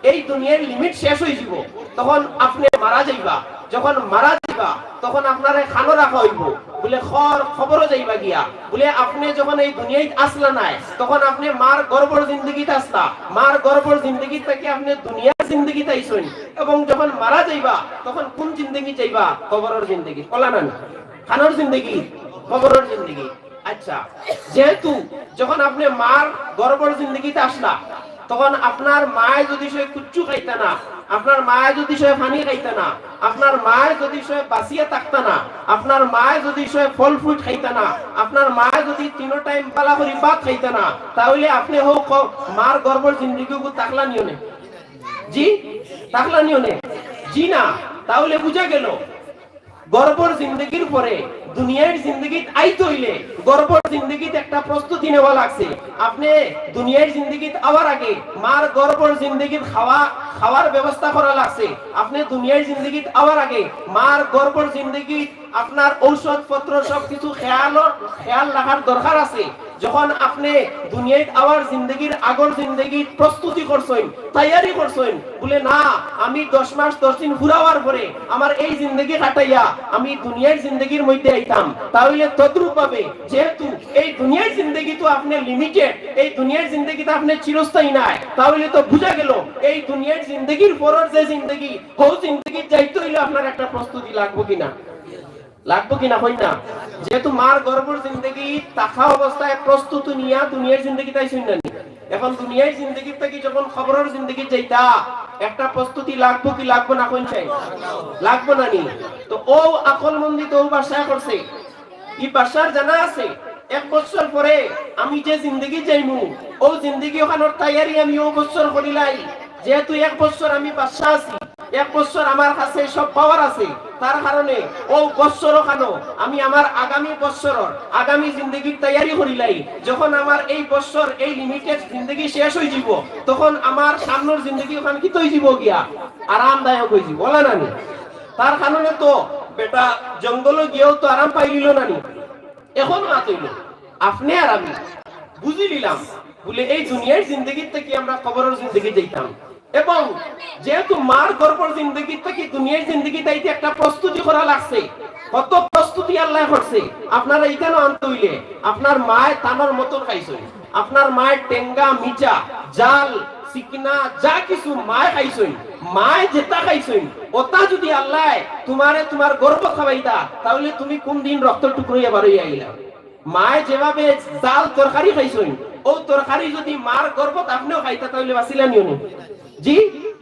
এই দুনিয়ার লিমিট শেষ অইযিবো, তখন আপনে মারা যাইবা। যখন মারা যাইবা, তখন আপনারে কানো রাখা অইবো, বুলে খর কবরো যাইবা গিয়া। বুলে আপনে যখন এই দুনিয়াত আছলা নায়, তখন আপনে মার গর্ভর জিন্দেগিত আছলা, মার গর্ভর জিন্দেগিত থাকি আপনে দুনিয়ার জিন্দেগিত আইছইন, এবং যখন মারা যাইবা, তখন কুন জিন্দেগিত যাইবা? কবরর জিন্দেগিত। অলা না নি? কানর জিন্দেগিত? কবরর জিন্দেগিত। আচ্ছা, যেহেতু যখন আপনে মার গর্ভর জিন্দেগিত আছলা, তখন আপনার মায়ে যদি সে কুচ্ছু খাইতা না, আপনার মায়ে যদি সে পানি খাইতা না, আপনার মায়ে যদি সে বাঁচিয়া থাকতা না, আপনার মায়ে যদি সে ফল ফ্রুট খাইতা না, আপনার মায়ে যদি তিনো টাইম বালা করি ভাত খাইতা না, তাইলে আপনে হউ ক-, মার গর্ভর জিন্দেগিগু থাকলা নি অনে? জি, থাকলা নি অনে? জি না। তাইলে বুঝা গেল, গর্ভর জিন্দেগির পরে দুনিয়ার জিন্দেগিত আইতে অইলে গর্ভর জিন্দেগিত একটা প্রস্তুতি নেওয়া লাগছে। আপনে দুনিয়ার জিন্দেগিত আওয়ার আগে মার গর্ভর জিন্দেগিত খাওয়া, খাওয়ার ব্যবস্থা করা লাগছে। আপনে দুনিয়ার জিন্দেগিত আওয়ার আগে মার গর্ভর জিন্দেগিত আপনার ঔষধপত্র সবকিছু খেয়াল, খেয়াল রাখার দরকার আছে। যখন আপনে দুনিয়াত আওয়ার জিন্দেগির, আগর জিন্দেগির প্রস্তুতি করছইন, তৈয়ারি করছইন, বুলে, "না, আমি দশ মাস দশ দিন ফুরাওয়ার পরে আমার এই জিন্দেগি কাটাইয়া আমি দুনিয়ার জিন্দেগির মধ্যে আইতাম।" তাইলে তদ্রূপ ভাবে, যেহেতু এই দুনিয়ার জিন্দেগি তো আপনে লিমিটেড, এই দুনিয়ার জিন্দেগি তো আপনে চিরস্থায়ী নায়, তাইলে তো বুঝা গেল এই দুনিয়ার জিন্দেগির পরর যে জিন্দেগি, হউ জিন্দেগিত যাইতে অইলে আপনার একটা প্রস্তুতি লাগবো কিনা? লাগবো কিনা, কইন না? যেহেতু মার গর্ভর জিন্দেগি থাকা অবস্থায় প্রস্তুতি নিয়া দুনিয়ার জিন্দেগিত আইছইন না নি? এখন দুনিয়ার জিন্দেগি থাকি যখন কবরর জিন্দেগিত যাইতা, একটা প্রস্তুতি লাগবো কি লাগবো না, কইন চাই? লাগবো না নি? তো অউ আকলমন্দি তো অউ বাদশায় করছে। ই বাদশার জানা আছে, এক বছর পরে আমি যে জিন্দেগিত যাইমু, অউ জিন্দেগি অখানর তৈয়ারি আমি অউ বছর করিলাই। যেহেতু এক বছর আমি বাদশা আছি, এক বছর আমার কাছে সব পাওয়ার আছে, তার কারণে অউ বছর অখানো আমি আমার আগামী বছরর, আগামী জিন্দেগির তৈয়ারি করিলাই। যখন আমার এই বছর, এই লিমিটেড জিন্দেগি শেষ অইযিবো, তখন আমার সামনর জিন্দেগি অখান কিতা অইযিবো গিয়া? আরামদায়ক অইযিবো, অলা না নি? তার কারণে তো বেটা জঙ্গলো গিয়াও তো আরাম পাইলিলো না নি? এখন মাত অইলো, আপনে আর আমি বুঝিলিলাম, বুলে এই দুনিয়ার জিন্দেগির থাকি আমরা কবরর জিন্দেগিত যাইতাম। এবং যেহেতু মার গর্ভর জিন্দেগির থাকি দুনিয়ার জিন্দেগিত আইতে একটা প্রস্তুতি করা লাগছে, কত প্রস্তুতি আল্লায় করছে, আপনারা ইখানো আনতে অইলে আপনার মায় তানর মতন খাইছইন, আপনার মায় টেঙ্গা, মিঠা, জাল, চিকনা, যা কিছু মায় খাইছইন, মায় যেটা খাইছইন, ওটা যদি আল্লায় তুমারে তুমার গর্ভত খাওয়াইতা, তাইলে তুমি কুন দিন রক্তর টুকরা অইয়া বার অইয়া আইলা? মায় যেভাবে জাল তরকারি খাইছইন, অউ তরকারি যদি মার গর্ভত আপনেও খাইতা, তাইলে বাঁচিলা নি অনে? জি,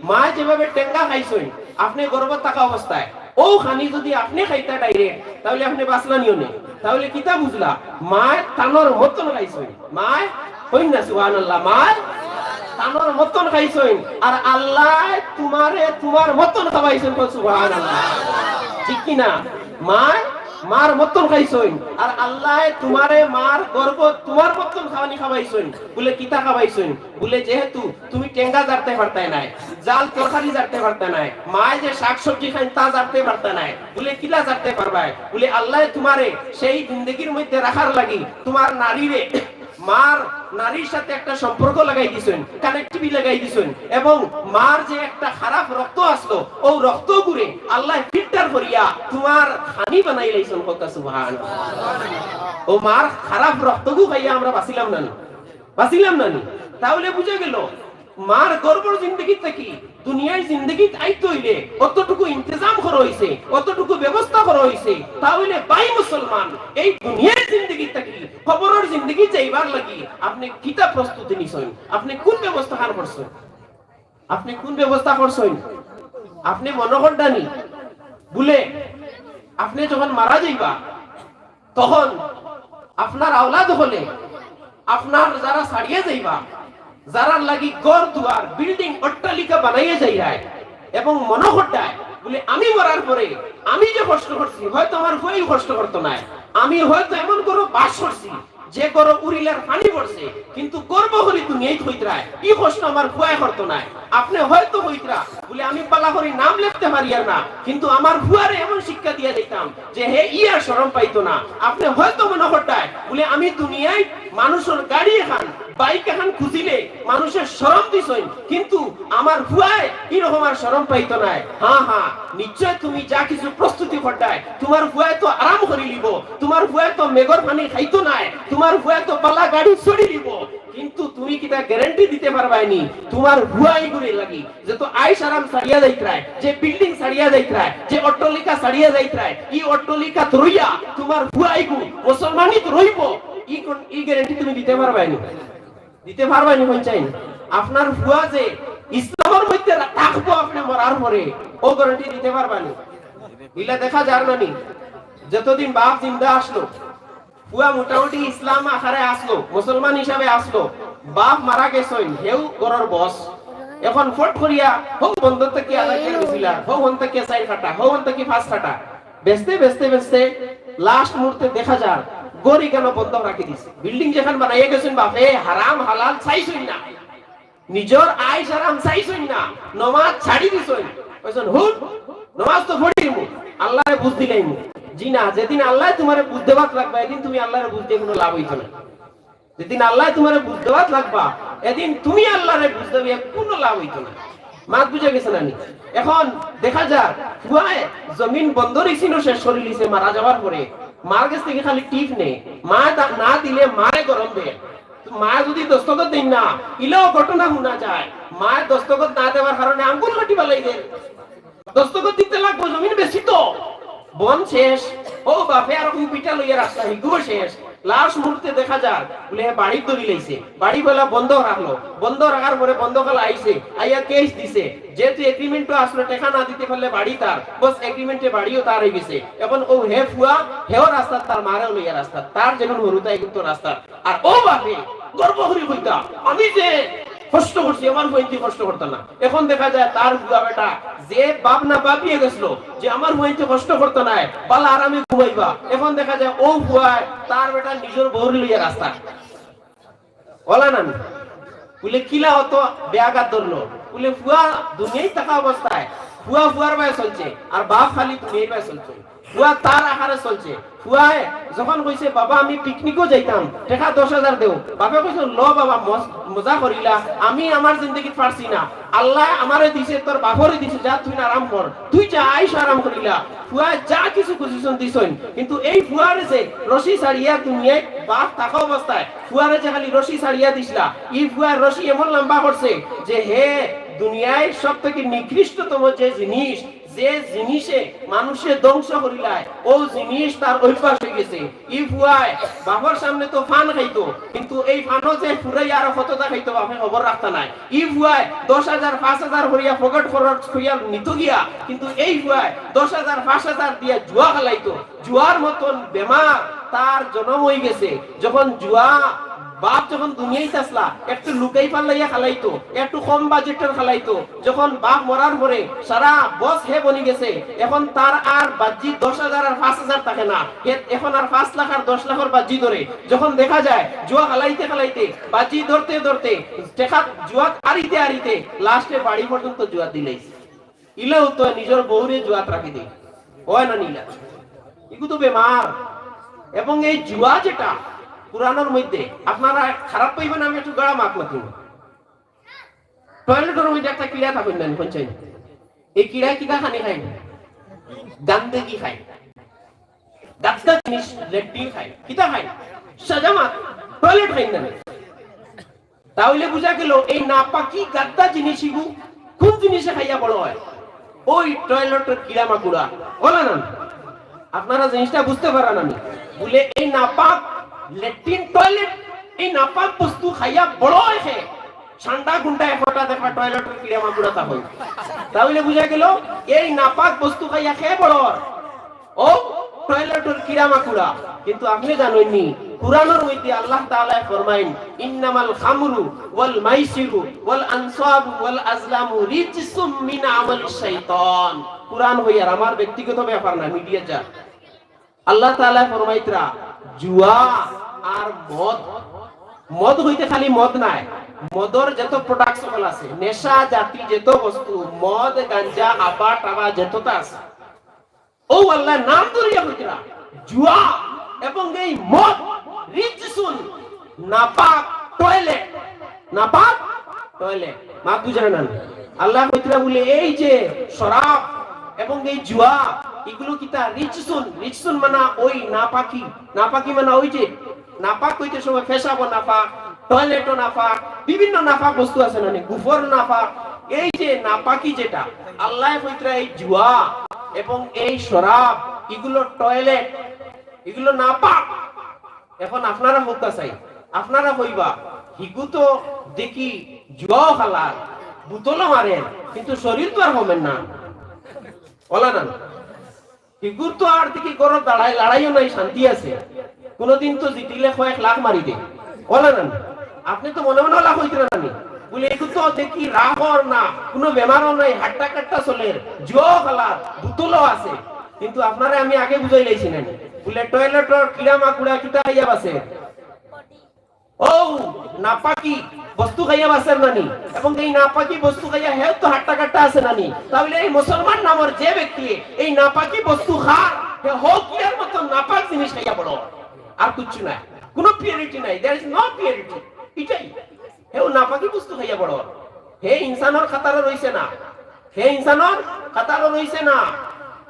মায় যেভাবে টেঙ্গা খাইছইন, আপনে গর্ভত থাকা অবস্থায়, অউ খানি যদি আপনে খাইতা ডাইরেক্ট, তাইলে আপনে বাঁচলা নি অনে? তাইলে কিতা বুঝলা? মায় তানর মতন খাইছইন। মায়, কইন না সুবহানাল্লাহ, মায় তানর মতন খাইছইন, আর আল্লায় তুমারে তুমার মতন খাওয়াইছইন, কইন সুবহানাল্লাহ। ঠিক কি না? মায় মার মতন খাইছইন, আর আল্লায় তুমারে মার গর্ভত তুমার মতন খাওয়ানি খাওয়াইছইন। বুলে, কিতা খাওয়াইছইন? বুলে, যেহেতু তুমি টেঙ্গা জারতে পারতায় নায়, জাল তরকারি জারতে পারতায় নায়, মায় যে শাক সবজি খাইন তা জারতে পারতায় নায়, বুলে, কিলা জারতে পারবায়? বুলে, আল্লায় তুমারে সেই জিন্দেগির মধ্যে রাখার লাগি তুমার নাড়িরে মার নাড়ির সাথে একটা সম্পর্ক লাগাই দিছইন, কানেক্টিভিটি লাগাই দিছইন, এবং মার যে একটা খারাপ রক্ত আসলো, ও রক্তগুরে আল্লায় ফিল্টার করিয়া তুমার খানি বানাই লাইছইন। কউক্কা সুবহান। ও মার খারাপ রক্তগু খাইয়া আমরা বাঁচিলাম না নি? বাঁচিলাম না নি? তাহলে বুঝা গেল, মার গর্ভর জিন্দেগি থাকি দুনিয়ার জিন্দেগিত আইতে অইলে অতটুকু ইন্তেজাম করা অইছে, অতটুকু ব্যবস্থা করা অইছে। তাহলে ভাই মুসলমান, এই দুনিয়ার জিন্দেগি থাকি কবরর জিন্দেগি যাইবার লাগি আপনে কিতা প্রস্তুতি নিছইন? আপনে কুন ব্যবস্থাখান করছইন? আপনে কুন ব্যবস্থা করছইন? আপনে মনো কররা নি বুলে আপনে যখন মারা যাইবা, তখন আপনার আওলাদ অকলে, আপনার যারা ছাড়িয়া যাইবা, যারার লাগি ঘর দুয়ার, বিল্ডিং, অট্টালিকা বানাইয়া যাইরায় এবং মনো কররায় বুলে, আমি মরার পরে আমি যে কষ্ট করছি, হয়তো আমার ফুয়ায় কষ্ট করতো নায়, আমি হয়তো এমন ঘরো বাস করছি যে ঘরো উরিলার পানি পড়ছে, কিন্তু গর্ব করি দুনিয়াত কইতরায়, ই কষ্ট আমার ফুয়ায় করতো নায়। আপনে হয়তো কইতরা বুলে, আমি বালা করি নাম লেখতে পারিয়ার না, কিন্তু আমার ফুয়ারে এমন শিক্ষা দিয়া যাইতাম যে হে ই আর শরম পাইতো না। আপনে হয়তো মনো কররায় বুলে, আমি দুনিয়াত মানুষর গাড়ি এখান, বাইক এখান খুজিলে মানুষে শরম দিছইন, কিন্তু আমার ফুয়ায় ই রকম আর শরম পাইতো নায়। হ্যাঁ, হ্যাঁ, নিশ্চয় তুমি যা কিছু প্রস্তুতি কররায়, তুমার ফুয়ায় তো আরাম করি লিবো, তুমার ফুয়ায় তো মেঘর পানি খাইতো নায়, তুমার ফুয়ায় তো বালা গাড়ি চড়ি লিবো, কিন্তু তুমি কিতা গ্যারান্টি দিতে পারবায় নি তুমার ফুয়া ইগুরে লাগি, যে তো আইশ আরাম ছাড়িয়া যাইতরায়, যে বিল্ডিং ছাড়িয়া যাইতরায়, যে অট্টালিকা ছাড়িয়া যাইতরায়, ই অট্টালিকাত রইয়া তুমার ফুয়া ইগু মুসলমানিত রইবো, ই কোন, ই গ্যারান্টি তুমি দিতে পারবায় নি? দিতে পারবায় নি? কইন চাইন, আপনার ফুয়া যে ইসলামর মধ্যে থাকবো আপনে মরার পরে, ও গ্যারান্টি দিতে পারবায় নি? ইলা দেখা যার না নি? যতদিন বাপ জিন্দা আসলো, ফুয়া মোটামুটি ইসলাম আকারে আসলো, মুসলমান হিসাবে আসলো, বাপ মারা গেছইন, হেউ ঘরর বস। এখন ফট করিয়া হউ বন্দর থাকি আধা কিয়ার বেচিলা, হউ হন থাকি চাইর কাটা, হউ হন থাকি পাঁচ কাটা, বেচতে বেচতে বেচতে লাস্ট মুহূর্তে দেখা যার ঘর ইখানো বন্ধক রাখি দিছে। বিল্ডিং যেখান বানাইয়া গেছইন বাপে, হারাম হালাল চাইছইন না, নিজর আইশ আরাম চাইছইন না, নমাজ ছাড়ি দিছইন। কইছইন, "হুন, নমাজ তো পড়িমু, আল্লারে বুঝ দিলাইমু।" জি না, যেদিন আল্লায় তুমারে বুঝ দেওয়াত লাগবা, এদিন তুমি আল্লারে বুঝ দিয়া কুনু লাভ অইতো না। যেদিন আল্লায় তুমারে বুঝ দেওয়াত লাগবা, এদিন তুমি আল্লারে বুঝ দেওয়া কুনু লাভ অইতো না। মাত বুঝা গেছে না নি? এখন দেখা যার, ফুয়ায় জমিন বন্দর ইসিনও শেষ করি লিছে মারা যাওয়ার পরে। মার গেছ থাকি খালি টিপ নেয়, মায় দা-, না দিলে মারে গরম দেয়। তো মায় যুদি দস্তখত দেইন না, ইলাও ঘটনা হুনা যায়। মায় দস্তখত না দেওয়ার কারণে আঙ্গুল কাটি ফালাই দেয়। দস্তখত দিতে লাগবো, জমিন বেচিতো। বন শেষ, ও বাপে আর ও বিটা লইয়া রাস্তা, হিগুও শেষ। লাস্ট মুহূর্তে দেখা যার, বুলে হে বাড়িত ধরি লাইছে। বাড়ি বলা বন্ধক রাখলো। বন্ধক রাখার পরে বন্ধকআলা আইছে, আইয়া কেস দিছে। যেহেতু এগ্রিমেন্টও আসলো, টেকা না দিতে পারলে বাড়ি তার, বস এগ্রিমেন্টে বাড়িও তার অইগেছে। এখন ও হে ফুয়া, হেও রাস্তাত, তার মারেও লইয়া রাস্তাত, তার যেখান হুরুতা এগুন তো রাস্তাত। আর ও বাপে গর্ব করি কইতা, "আমি যে কষ্ট করছি, আমার ফুয়াইন্তে কষ্ট করতা না।" এখন দেখা যায় তার ফুয়া বেটা যে ভাবনা ভাবিয়ে গেছিল যে আমার ফুয়াইন্তে কষ্ট করতা নায়, বালা আরামে ঘুমাইবা, এখন দেখা যায় ও ফুয়ায় তার বেটা নিজর বউরে লইয়া রাস্তাত। অলা না নি? বুলে, "কিলা অত বেয়াঘাত ধরলো?" বুলে, "ফুয়া দুনিয়াত থাকা অবস্থায় ফুয়া ফুয়ার বায় চলছে, আর বাপ খালি দুনিয়ার বায় চলছে।" ফুয়া তার আকারে চলছে। ফুয়ায় যখন কইছে, "বাবা, আমি পিকনিকও যাইতাম, টেকা দশ হাজার দেও।" বাপে কইছে, "ল বাবা, মজ-, মজা করিলা, আমি আমার জিন্দেগিত পারছি না, আল্লায় আমারে দিছে, তোর বাপরে দিছে, যা তুই আরাম কর, তুই যা আইশ আরাম করিলা।" ফুয়ায় যা কিছু খুজিছইন দিছইন, কিন্তু এই ফুয়ারে যে রশি ছাড়িয়া দুনিয়াত বাপ থাকা অবস্থায় ফুয়ারে যে খালি রশি ছাড়িয়া দিছলা, ই ফুয়ায় রশি এমন লম্বা করছে যে হে দুনিয়ার সব থাকি নিকৃষ্টতম যে জিনিস, যে জিনিসে মানুষরে ধ্বংস করিলায়, ও জিনিস তার অভ্যাস অইগেছে। ই ফুয়ায় বাপর সামনে তো পান খাইতো, কিন্তু এই পানও যে ফুরাইয়া আরো কততা খাইতো, বাপে খবর রাখতা নায়। ই ফুয়ায় দশ হাজার, পাঁচ হাজার করিয়া পকেট খরচ করিয়া নিতো গিয়া, কিন্তু এই ফুয়ায় দশ হাজার, পাঁচ হাজার দিয়া জুয়া খেলাইতো। জুয়ার মতন বেমার তার জন্ম অইগেছে। যখন জুয়া বাপ যখন দুনিয়াত আছলা, একটু লুকাই পাল্লাইয়া খেলাইতো, একটু কম বাজেটর খেলাইতো। যখন বাপ মরার পরে সারা বস হে বনি গেছে, এখন তার আর বাজি দশ হাজার আর পাঁচ হাজার থাকে না, হে এখন আর পাঁচ লাখ আর দশ লাখর বাজি ধরে। যখন দেখা যায় জুয়া খেলাইতে খেলাইতে, বাজি ধরতে ধরতে, টেকা জুয়াত আরিতে আরিতে লাস্টে বাড়ি পর্যন্ত জুয়া দিলাইছে। ইলাও তো নিজর বউরে জুয়াত রাখি দেয়, অয় না নি ইলা? ইগু তো বেমার। এবং এই জুয়া যেটা, কোরআনর মধ্যে, আপনারা খারাপ পাইবেন, আমি একটু গাড়া মাত মাতিমু। টয়লেটর মধ্যে একটা কিড়া থাকইন না নি, কইন চাই? এই কিড়ায় কিতা খানি খায়? গান্দেগি খায়, গাদ্দা জিনিস, লেট্রিন খায়, কিতা খায়? সাজামাত, টয়লেট খায় না নি? তাহলে বুঝা গেল এই নাপাকি গাদ্দা জিনিস ইগু কোন জিনিসে খাইয়া বড় হয়? ওই টয়লেটর কিড়া মাকুড়া, বলে না? আপনারা জিনিসটা বুঝতে পারেন আমি বলে এই নাপাক লেট্রিন টয়লেট, এই নাপাক বস্তু খাইয়া বড় হয় খে। ঠান্ডা গুন্ডা একটা দেখা টয়লেটর কিড়া মাকুড়া তা হয়। তাহলে বুঝা গেল এই নাপাক বস্তু খাইয়া খে বড় হয়। ও টয়লেটর কিড়া মাকুড়া। কিন্তু আপনি জানইন নি, কোরআনর মধ্যে আল্লাহ তাআলায় ফরমাইন, "ইন্নামাল খামরু ওয়াল মাইসিরু ওয়াল আনসাবু ওয়াল আজলামু রিজসুম মিন আমালিশ শাইতান।" কোরআন হইয়ার আমার ব্যক্তিগত ব্যাপার না, মিডিয়া যা। আল্লাহ তাআলায় ফরমাইতরা, জুয়া আর মদ, মদ হইতে খালি মদ নাই, মদর যত প্রোডাক্টস সকল আছে, নেশা জাতি যত বস্তু, মদ, গাঞ্জা, আবা, টাবা যতটা আছে, ও আল্লাহ নাম ধরিয়া কইতরা, জুয়া এবং এই মদ, রিজসুন, নাপাক, টয়লেট, নাপাক, টয়লেট। মাত বুঝরা না? আল্লাহ কইতরা বলে এই যে শরাব এবং এই জুয়া, এগুলো কিতা? রিজসুন, রিজসুন মানে ওই নাপাকি, নাপাকি মানে ওই যে নাপাক হইতে সময় পেশাবও নাপাক, টয়লেটও নাপাক, বিভিন্ন নাপাক বস্তু আছে না নি, গুফর নাপাক। এই যে নাপাকি যেটা, আল্লাহ কইতরা এই জুয়া এবং এই শরাব, এগুলো টয়লেট, এগুলো নাপাক। এখন আপনারা কউক্কা চাই, আপনারা কইবা, "হিগু তো দেখি জুয়াও খেলার, বোতলও মারের, কিন্তু শরীর তো আর কমের না।" অলা না? হিগুর তো আর দেখি ঘরো দাঁড়াই, লড়াইও নাই, শান্তি আছে। কোনোদিন তো জিতিলে কয়েক লাখ মারি দে। অলা না? আপনি তো মনে মনে অলা কইতরা না নি? বলে, "এগু তো দেখি রাগও না, কোনো বেমারও নাই, হাট্টা কাট্টা চলের, জুয়াও খেলার, বোতলও আছে।" কিন্তু আপনারে আমি আগে বুঝাই লাইছি না নি? বলে, "টয়লেটর কিড়া মাকুড়া কিতা খাইয়া বাঁচে?" ও নাপাকি বস্তু খাইয়া বাঁচের না নি? এবং এই নাপাকি বস্তু খাইয়া হেও তো হাট্টা কাট্টা আছে না নি? তাহলে এই মুসলমান নামর যে ব্যক্তি এই নাপাকি বস্তু খার, হে হকিয়ার মতো নাপাক জিনিস খাইয়া বড়, আর কিচ্ছু নাই, কোনো পিউরিটি নাই, there is no purity। এটাই, হেও নাপাকি বস্তু খাইয়া বড়, হে ইনসানর খাতারো রইছে না। হে ইনসানর কাতারো রইছে না।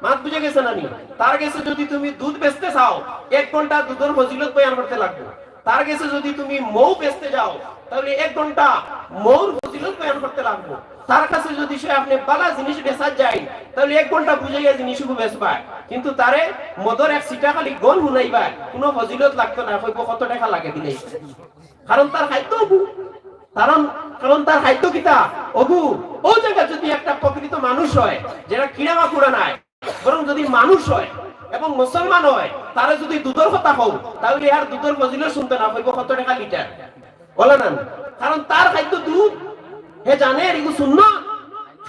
মাত বুঝা গেছে না নি? তার গেছে যদি তুমি দুধ বেচতে চাও, এক ঘন্টা দুধর ফজিলত বয়ান করতে লাগবো। তার গেছে যদি তুমি মৌ বেচতে যাও, তাহলে এক ঘন্টা মৌর ফজিলত বয়ান করতে লাগবো। তার কাছে যদি সে আপনি বালা জিনিস বেচার যায়, তাহলে এক ঘন্টা বুঝাইয়া জিনিসগু বেচবায়। কিন্তু তারে মদর এক সিটা খালি গন হুনাইবায়, কোনো ফজিলত লাগতো না, কইবো, "কত টেকা লাগে দিলে।" কারণ তার খাদ্য অগু। কারণ, কারণ তার খাদ্য কিতা? অগু। ও জায়গা যদি একটা প্রকৃত মানুষ হয়, যেটা কিড়া মাকুড়া নাই, বরং যদি মানুষ হয় এবং মুসলমান হয়, তারে যদি দুধর কথা কও, তাহলে আর দুধর ফজিলত শুনতো না, কইবো, "কত টেকা লিটার?" বলে না? কারণ তার খাদ্য দুধ, হে জানে এগু সুন্নত,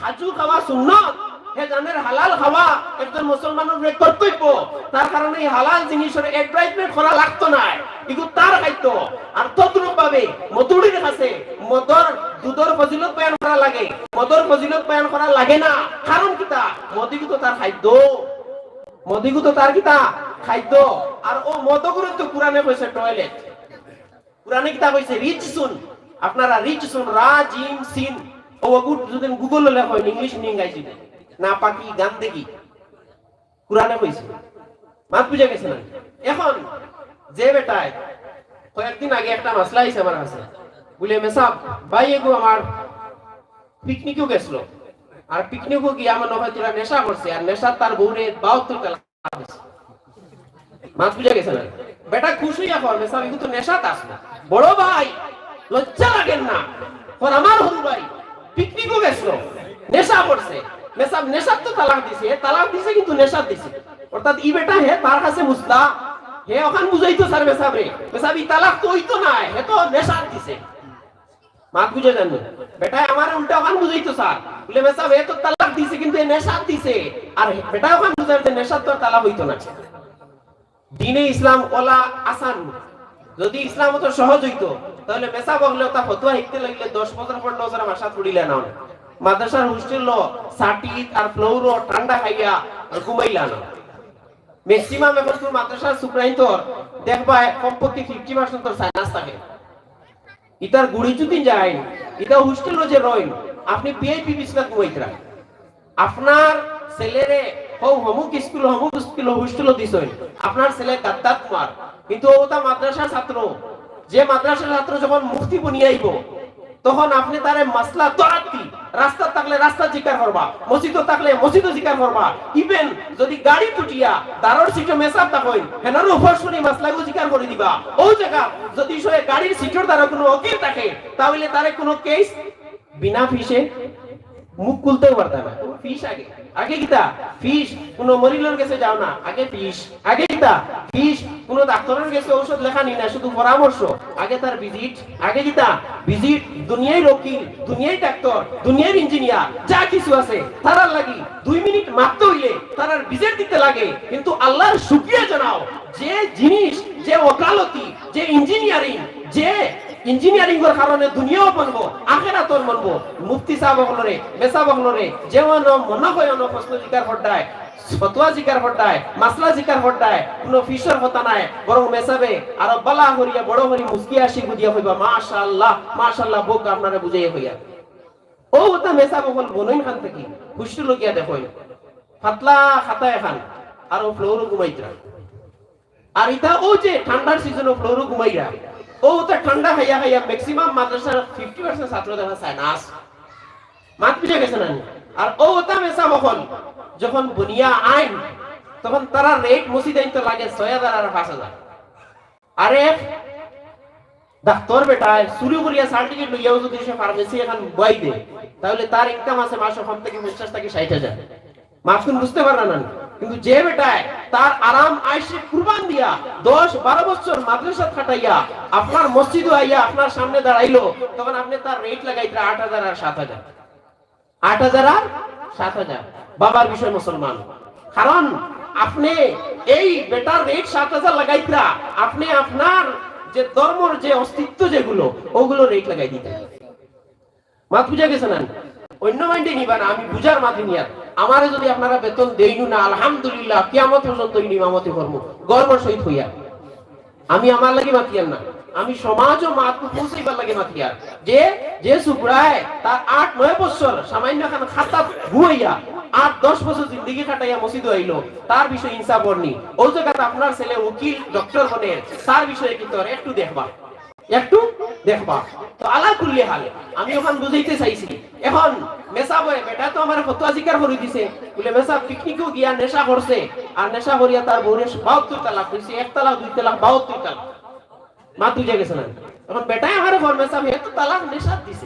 কাজু খাওয়া সুন্নত, হে জানের হালাল খাওয়া একজন মুসলমানর উপরে কর্তব্য। তার কারণে এই হালাল জিনিসর অ্যাডভার্টাইজমেন্ট করা লাগতো না। এগু তার খাদ্য। আর তদ্রূপ ভাবে মতুড়ির কাছে মদর দুধর ফজিলত বয়ান করা লাগে, মদর ফজিলত বয়ান করা লাগে না। কারণ কিতা? মদ এগু তো তার খাদ্য, মদ এগু তো তার কিতা? খাদ্য। আর ও মদ অগুরে তো কোরআনে কইছে টয়লেট। কোরআনে কিতা কইছে? রিজসুন। আপনারা রিজসুন, রা, জিম, সিন, ও অগু যদি গুগল লেখো, ইংলিশ নি ইংরাজি নি, নাপাকি, গান্দেগি। কোরআনে কইছে। মাত বুঝা গেছে না? এখন যে বেটায়, কয়েকদিন আগে একটা মাসলা আইছে আমার কাছে, বলে, "মেসাব, ভাই এগু আমার পিকনিকও গেছিল, আর পিকনিকও গিয়া মনে হয় তোরা নেশা করছে, আর নেশা তার বউরে বাহাত্তর তালাক।" মাত বুঝা গেছে না? বেটা খুশ হইয়া কর, "মেসাব, এগু তো নেশাত আসলো।" বড় ভাই, লজ্জা লাগের না? কর, "আমার হুরু ভাই পিকনিকও গেছিল, নেশা করছে। মেসাব, নেশাত তো তালাক দিছে, হে তালাক দিছে কিন্তু নেশাত দিছে।" অর্থাৎ ই বেটা হে তার কাছে মুস্তা, হে অখান বুঝাইতো চার মেসাবরে, "মেসাব, ই তালাক তো অইতো নায়, হে তো নেশাত দিছে।" মাত বুঝা যার না? বেটায় আমারে উল্টা অখান বুঝাইতো চার। বলে, "মেসাব, হে তো তালাক দিছে, কিন্তু হে নেশাত দিছে।" আর বেটায় অখান বুঝার যে নেশাত তো আর তালাক অইতো না। দ্বীনে ইসলাম অলা আসান। যদি ইসলাম অতো সহজ অইতো, তাহলে মেসাব অকলে অতা ফতোয়া হিকতে লাগিলে দশ বছর, পনরো বছর মাদ্রাসাত পড়িলা না। মাদ্রাসার হোস্টেলো ছাটিত আর ফ্লোরো ঠান্ডা খাইয়া আর ঘুমাইলা না। ম্যাক্সিমাম এখন তো মাদ্রাসার সুপ্রাইন্তর দেখবায় কমপক্ষে ফিফটি পার্সেন্ট তোর সাইনাস থাকে। ইতার গুড়ি যদি যাইন, ইতা হোস্টেলও যে রইন, আপনি ভিআইপি বিছনা ঘুমাইতরা। আপনার ছেলেরে হউ হমুক স্কুল, হমুক স্কুল, হোস্টেলও দিছইন, আপনার ছেলে গাদ্দার কুমার, কিন্তু ওটা মাদ্রাসার ছাত্র, যে মাদ্রাসার ছাত্র যখন মুফতি বনিয়া আইব, তখন আপনি তারে মাসলা দরাতি, রাস্তা থাকলে রাস্তা জিকার করবা, মসজিদও থাকলে মসজিদও জিকার করবা, ইভেন যদি গাড়ি তুটিয়া দারোর সিটো মেসাব থাকইন, হেনারও ফসরি মাসলাগু জিকার করি দিবা। ও জায়গা যদি সে গাড়ির সিটোর দ্বারা কোনো উকিল থাকে, তাহলে তারে কোনো কেস বিনা ফিসে মুখ খুলতেও পারতা না। ফিস আগে, আগে কিতা? ফিস। কোনো মরিলর গেছে যাও না, আগে ফিস। আগে কিতা? ফিস। কোনো ডাক্তারের গেছে ঔষধ লেখা নি না, শুধু পরামর্শ। আগে তার ভিজিট। আগে কিতা? ভিজিট। দুনিয়ার উকিল, দুনিয়ার ডাক্তার, দুনিয়ার ইঞ্জিনিয়ার, যা কিছু আছে, তারার লাগি দুই মিনিট মাততে হইলে তারার ভিজিট দিতে লাগে। কিন্তু আল্লাহর শুকরিয়া জানাও, যে জিনিস, যে ওকালতি, যে ইঞ্জিনিয়ারিং, যে ইঞ্জিনিয়ারিং এর কারণে দুনিয়াও বনবো, আখেরাতও বনবো। মুফতি সাহেব অকলরে, মেসাব অকলরে, যেমন মনে হয় অন্য প্রশ্ন জিকার করতায়, ফতোয়া জিকার করতায়, মাসলা জিকার করতায়, কোনো ফিসর কথা নাই, বরং মেসাবে আরো বালা করিয়া বড় করি মুস্কি আসি গুদিয়া কইবা, "মাশাআল্লাহ, মাশাআল্লাহ, বউক আপনারে বুঝাইয়া কইয়া।" ও ওটা মেসাব অকল বনইন খান থাকি, হুশটু লগিয়া দেখইন, পাতলা খাতা এখান, আর ও ফ্লোরও ঘুমাইতরা। আর ইতা ও যে ঠান্ডার সিজনও ফ্লোরও ঘুমাইরা, ও ওটা ঠান্ডা খাইয়া খাইয়া ম্যাক্সিমাম মাদ্রাসার ফিফটি পার্সেন্ট ছাত্র দেখা সাইনাস। মাত বুঝা গেছে না নি? আর ও ওটা মেসাব অকল যখন বনিয়া আইন, তখন তারা রেট মসজিদ আইন তো লাগে ছয় হাজার আর পাঁচ হাজার। আরে ডাক্তার বেটায় চুরি করিয়া সার্টিফিকেট লইয়াও যদি সে ফার্মেসি এখন বই দে, তাহলে তার ইনকাম আছে মাসে কম থেকে পঞ্চাশ থেকে ষাট হাজার। মাসুম বুঝতে পাররা না, কিন্তু যে বেটায় তার আরাম আয়েশে কুরবান দিয়া দশ বারো বছর মাদ্রাসাত খাটাইয়া আপনার মসজিদও আইয়া আপনার সামনে দাঁড়াইলো, তখন আপনি তার রেট লাগাইতরা আট হাজার আর সাত হাজার। আট হাজার আর সাত হাজার। বাবার বিষয় মুসলমান। কারণ আপনি এই বেটার রেট সাত হাজার লাগাইতরা, আপনি আপনার যে ধর্মর যে অস্তিত্ব যেগুলো, ওগুলো রেট লাগাই দিতে। মাত বুঝা গেছে না? অন্য মাইন্ডে নিবা না, আমি বুঝার মাঝে নিয়ার। আমারে যদি আপনারা বেতন দেইনু না, আলহামদুলিল্লাহ, কিয়ামত পর্যন্ত ইনি ইমামতি করবো, গর্বর সহিত হইয়া। আমি আমার লাগি মাতিয়ার না, আমি সমাজ ও মাতকু পৌঁছাইবার লাগি মাতিয়ার। যে, যে সুবরায় তার আট নয় বছর সামান্য খান খাতা ঘুমাইয়া আট দশ বছর জিন্দেগি কাটাইয়া মসজিদও আইলো, তার বিষয়ে ইনসাফ অরনি। ও জাগাত আপনার ছেলে উকিল, ডক্টর বনে, তার বিষয়ে কিন্তু আর একটু দেখবা, একটু দেখবা। তো আলা কুল্লি হাল, আমি ওখান বুঝাইতে চাইছি। এখন মেসাব অয়, বেটা তো আমার ফতোয়া জিকার করি দিছে, বলে মেসাব পিকনিকও গিয়া নেশা করছে, আর নেশা করিয়া তার বউরে বাহাত্তর তালাক দিছে, এক তালাক, দুই তালাক, বাহাত্তর তালাক। মাত বুঝা গেছে না? এখন বেটায় আমারে কর মেসাব, হে তো তালাক নেশাত দিছে।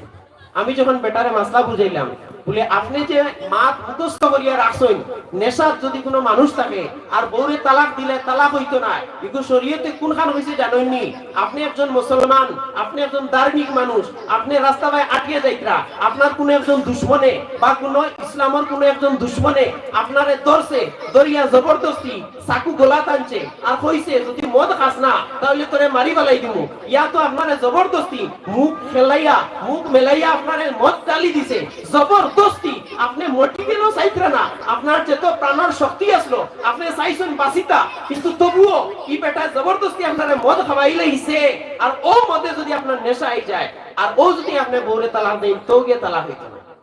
আমি যখন বেটারে মাসলা বুঝাইলাম, বলে, "আপনি যে মাত মুখস্থ করিয়া রাখছইন, নেশাত যদি কোনো মানুষ থাকে আর বউরে তালাক দিলে তালাক হইতো না, এগু শরীয়তে কোনখান হইছে জানইননি? আপনি একজন মুসলমান, আপনি একজন ধার্মিক মানুষ, আপনি রাস্তা বায় আটিয়া যাইতরা, আপনার কোনো একজন দুশমনে বা কোনো ইসলামর কোনো একজন দুশমনে আপনারে ধরছে, ধরিয়া জবরদস্তি চাকু গলাত আনছে আর কইছে, 'যদি মদ খাস না, তাহলে তোরে মারি ফালাই দিমু।' ইয়া তো আপনারে জবরদস্তি মুখ খেলাইয়া, মুখ মেলাইয়া আপনারে মদ গালি দিছে, জবরদস্তি। আপনি মরি গেলেও চাইতরা না, আপনার যত প্রাণর শক্তি আসলো, আপনি চাইছইন বাঁচিতা, কিন্তু তবুও ই বেটা জবরদস্তি আপনারে মদ খাওয়াইলাইছে। আর ও মদে যদি আপনার নেশা অই যায়, আর ও যদি আপনি বউরে তালাক দেন, তো গিয়ে তালাক হইতো না।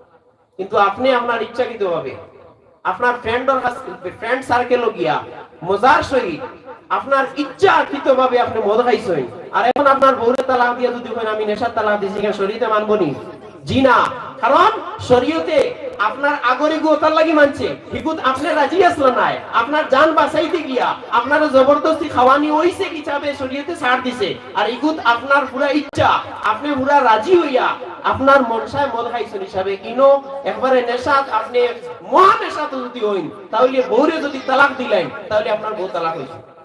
কিন্তু আপনি আপনার ইচ্ছাকৃতভাবে আপনার ফ্রেন্ডর কাছ, ফ্রেন্ড সার্কেলও গিয়া মজার সহিত আপনার ইচ্ছাকৃতভাবে আপনি মদ খাইছইন, আর এখন আপনার বউরে তালাক দিয়া যদি কইন, "আমি নেশার তালাক দিছি", কেন শরীয়তে মানবো নি? জি না। কারণ শরীয়তে আপনার আগর ইগু ওটার লাগি মানছে, ইগুত আপনি রাজি আসলা নায়, আপনার জান বাঁচাইতে গিয়া আপনারে জবরদস্তি খাওয়ানি অইছে হিসাবে শরীয়তে ছাড় দিছে, আর ইগুত আপনার পুরা ইচ্ছা, আপনি পুরা রাজি হইয়া আপনার মনসায় মদ খাইছইন হিসাবে ইনো একবারে নেশাত, আপনি মহা নেশাত যদি হইন, তাহলে বউরে যদি তালাক দিলেন, তাহলে আপনার বউ তালাক হইছে,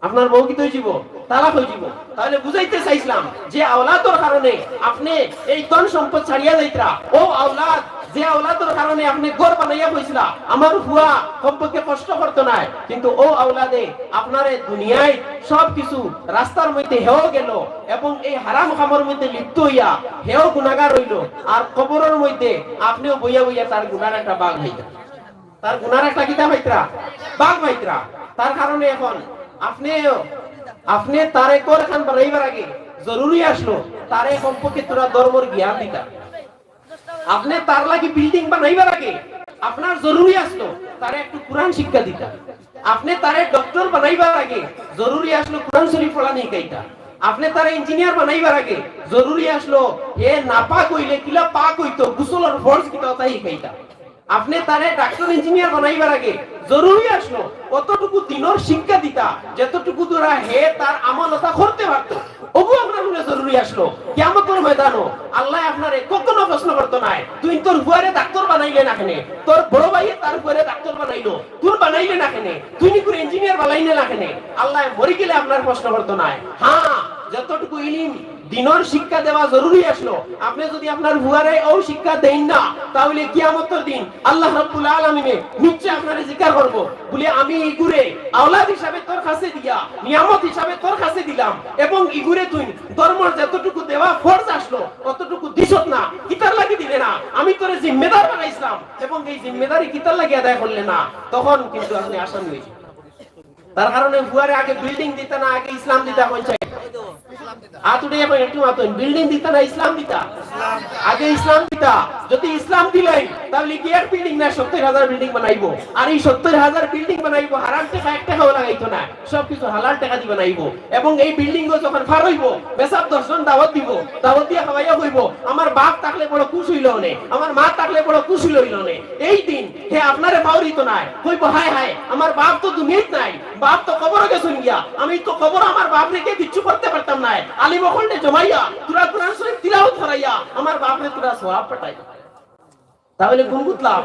আপনার বউ কিতা হইযিবো? তালাক হইযিবো। তাহলে বুঝাইতে চাইছিলাম যে আওলাদর কারণে আপনি এই ধন সম্পদ ছাড়িয়া যাইতরা, ও আওলাদ, যে আওলাদর কারণে আপনি ঘর বানাইয়া বইছিলা, আমার ফুয়া কমপক্ষে কষ্ট করতো নায়, কিন্তু ও আওলাদে আপনারে দুনিয়ার সব কিছু রাস্তার মধ্যে হেও গেল এবং এই হারাম কামর মধ্যে লিপ্ত হইয়া হেও গুনাগার হইল, আর কবরর মধ্যে আপনিও বইয়া বইয়া তার গুনার একটা ভাগ হইতা। তার গুনার একটা কিতা পাইতরা? ভাগ পাইতরা। তার কারণে এখন আপনে, আপনে তারে ঘর খান বানাইবার আগে জরুরি আসলো তারে কমপক্ষে থুড়া ধর্মর জ্ঞান দিতা। আপনে তার লাগি বিল্ডিং বানাইবার আগে আপনার জরুরি আসলো তারে একটু কোরআন শিক্ষা দিতা। আপনে তারে ডক্টর বানাইবার আগে জরুরি আসলো কোরআন শরীফ পড়ানি শিখাইতা। আপনে তারে ইঞ্জিনিয়ার বানাইবার আগে জরুরি আসলো হে নাপাক অইলে কিলা পাক অইতো, গোসলর ফরজ কিতা অতা শিখাইতা। আপনে তারে ডাক্তার ইঞ্জিনিয়ার বানাইবার আগে জরুরি আসলো অতটুকু দিনর শিক্ষা দিতা, যতটুকু দ্বারা হে তার আমল অতা করতে পারতো। অগু আপনার উপরে জরুরি আসলো। কিয়ামতর ময়দানো আল্লায় আপনারে কখনো প্রশ্ন করতো নায়, "তুই তোর ফুয়ারে ডাক্তার বানাইলে না কেনে? তোর বড় ভাইয়ে তার ফুয়ারে ডাক্তার বানাইলো, তুই বানাইলে না কেনে? তুই নি করে ইঞ্জিনিয়ার বানাইলে না কেনে?" আল্লায় মরি গেলে আপনার প্রশ্ন করতো নায়। হ্যাঁ, যতটুকু ইলিম দিনর শিক্ষা দেওয়া জরুরি আসলো। আপনে যুদি আপনার ফুয়ারে অউ শিক্ষা দেইন না, তাইলে কিয়ামতর দিন আল্লাহ রাব্বুল আলামিনে নিশ্চয় আপনারে জিকার করবো, বুলে, "আমি ইগুরে আওলাদ হিসাবে তোর কাছে দিয়া, নিয়ামত হিসাবে তোর কাছে দিলাম, এবং ইগুরে তুই ধর্মর যতটুকু দেওয়া ফরজ আসলো, অতটুকু দিছত না, কিতার লাগি দিলে না? আমি তোরে জিম্মেদার বানাইছিলাম, এবং এই জিম্মেদারি কিতার লাগি আদায় করলে না?" তখন কিন্তু আপনে আসামি অইছইন। তার কারণে ফুয়ারে আগে বিল্ডিং দিতা না, আগে ইসলাম দিতা, কইন চাই? আত উঠাইয়া কইন, একটু মাতইন, বিল্ডিং দিতা না ইসলাম দিতা? আগে ইসলাম দিতা। যুদি ইসলাম দিলাইন, তাইলে কি এক বিল্ডিং না, সত্তইর হাজার বিল্ডিং বানাইবো। আর এই সত্তইর হাজার বিল্ডিং বানাইবো, হারাম টেকা এক টেকাও লাগাইতো না, সব কিছু হালাল টেকা দি বানাইবো। এবং এই বিল্ডিংও যখন পার অইবো, মেসাব দশ জন দাওয়াত দিবো, দাওয়াত দিয়া খাওয়াইয়া কইবো, "আমার বাপ থাকলে বড় খুশ অইলো অনে, আমার মা থাকলে বড় খুশ অইলো অনে।" এই দিন হে আপনারে পাওরিতো নায়, কইবো, "হায় হায়, আমার বাপ তো দুনিয়াত নাই, বাপ তো কবরো গেছইন গিয়া, আমি তো কবরো আমার বাপরে কিচ্ছু করতে পারতাম নায়।" আলিম অকলরে জমাইয়া থুড়া কোরআন শরীফ তিলাওয়াত করাইয়া আমার বাপরে থুড়া সওয়াব পাঠাই। তাইলে কুন গুত লাভ?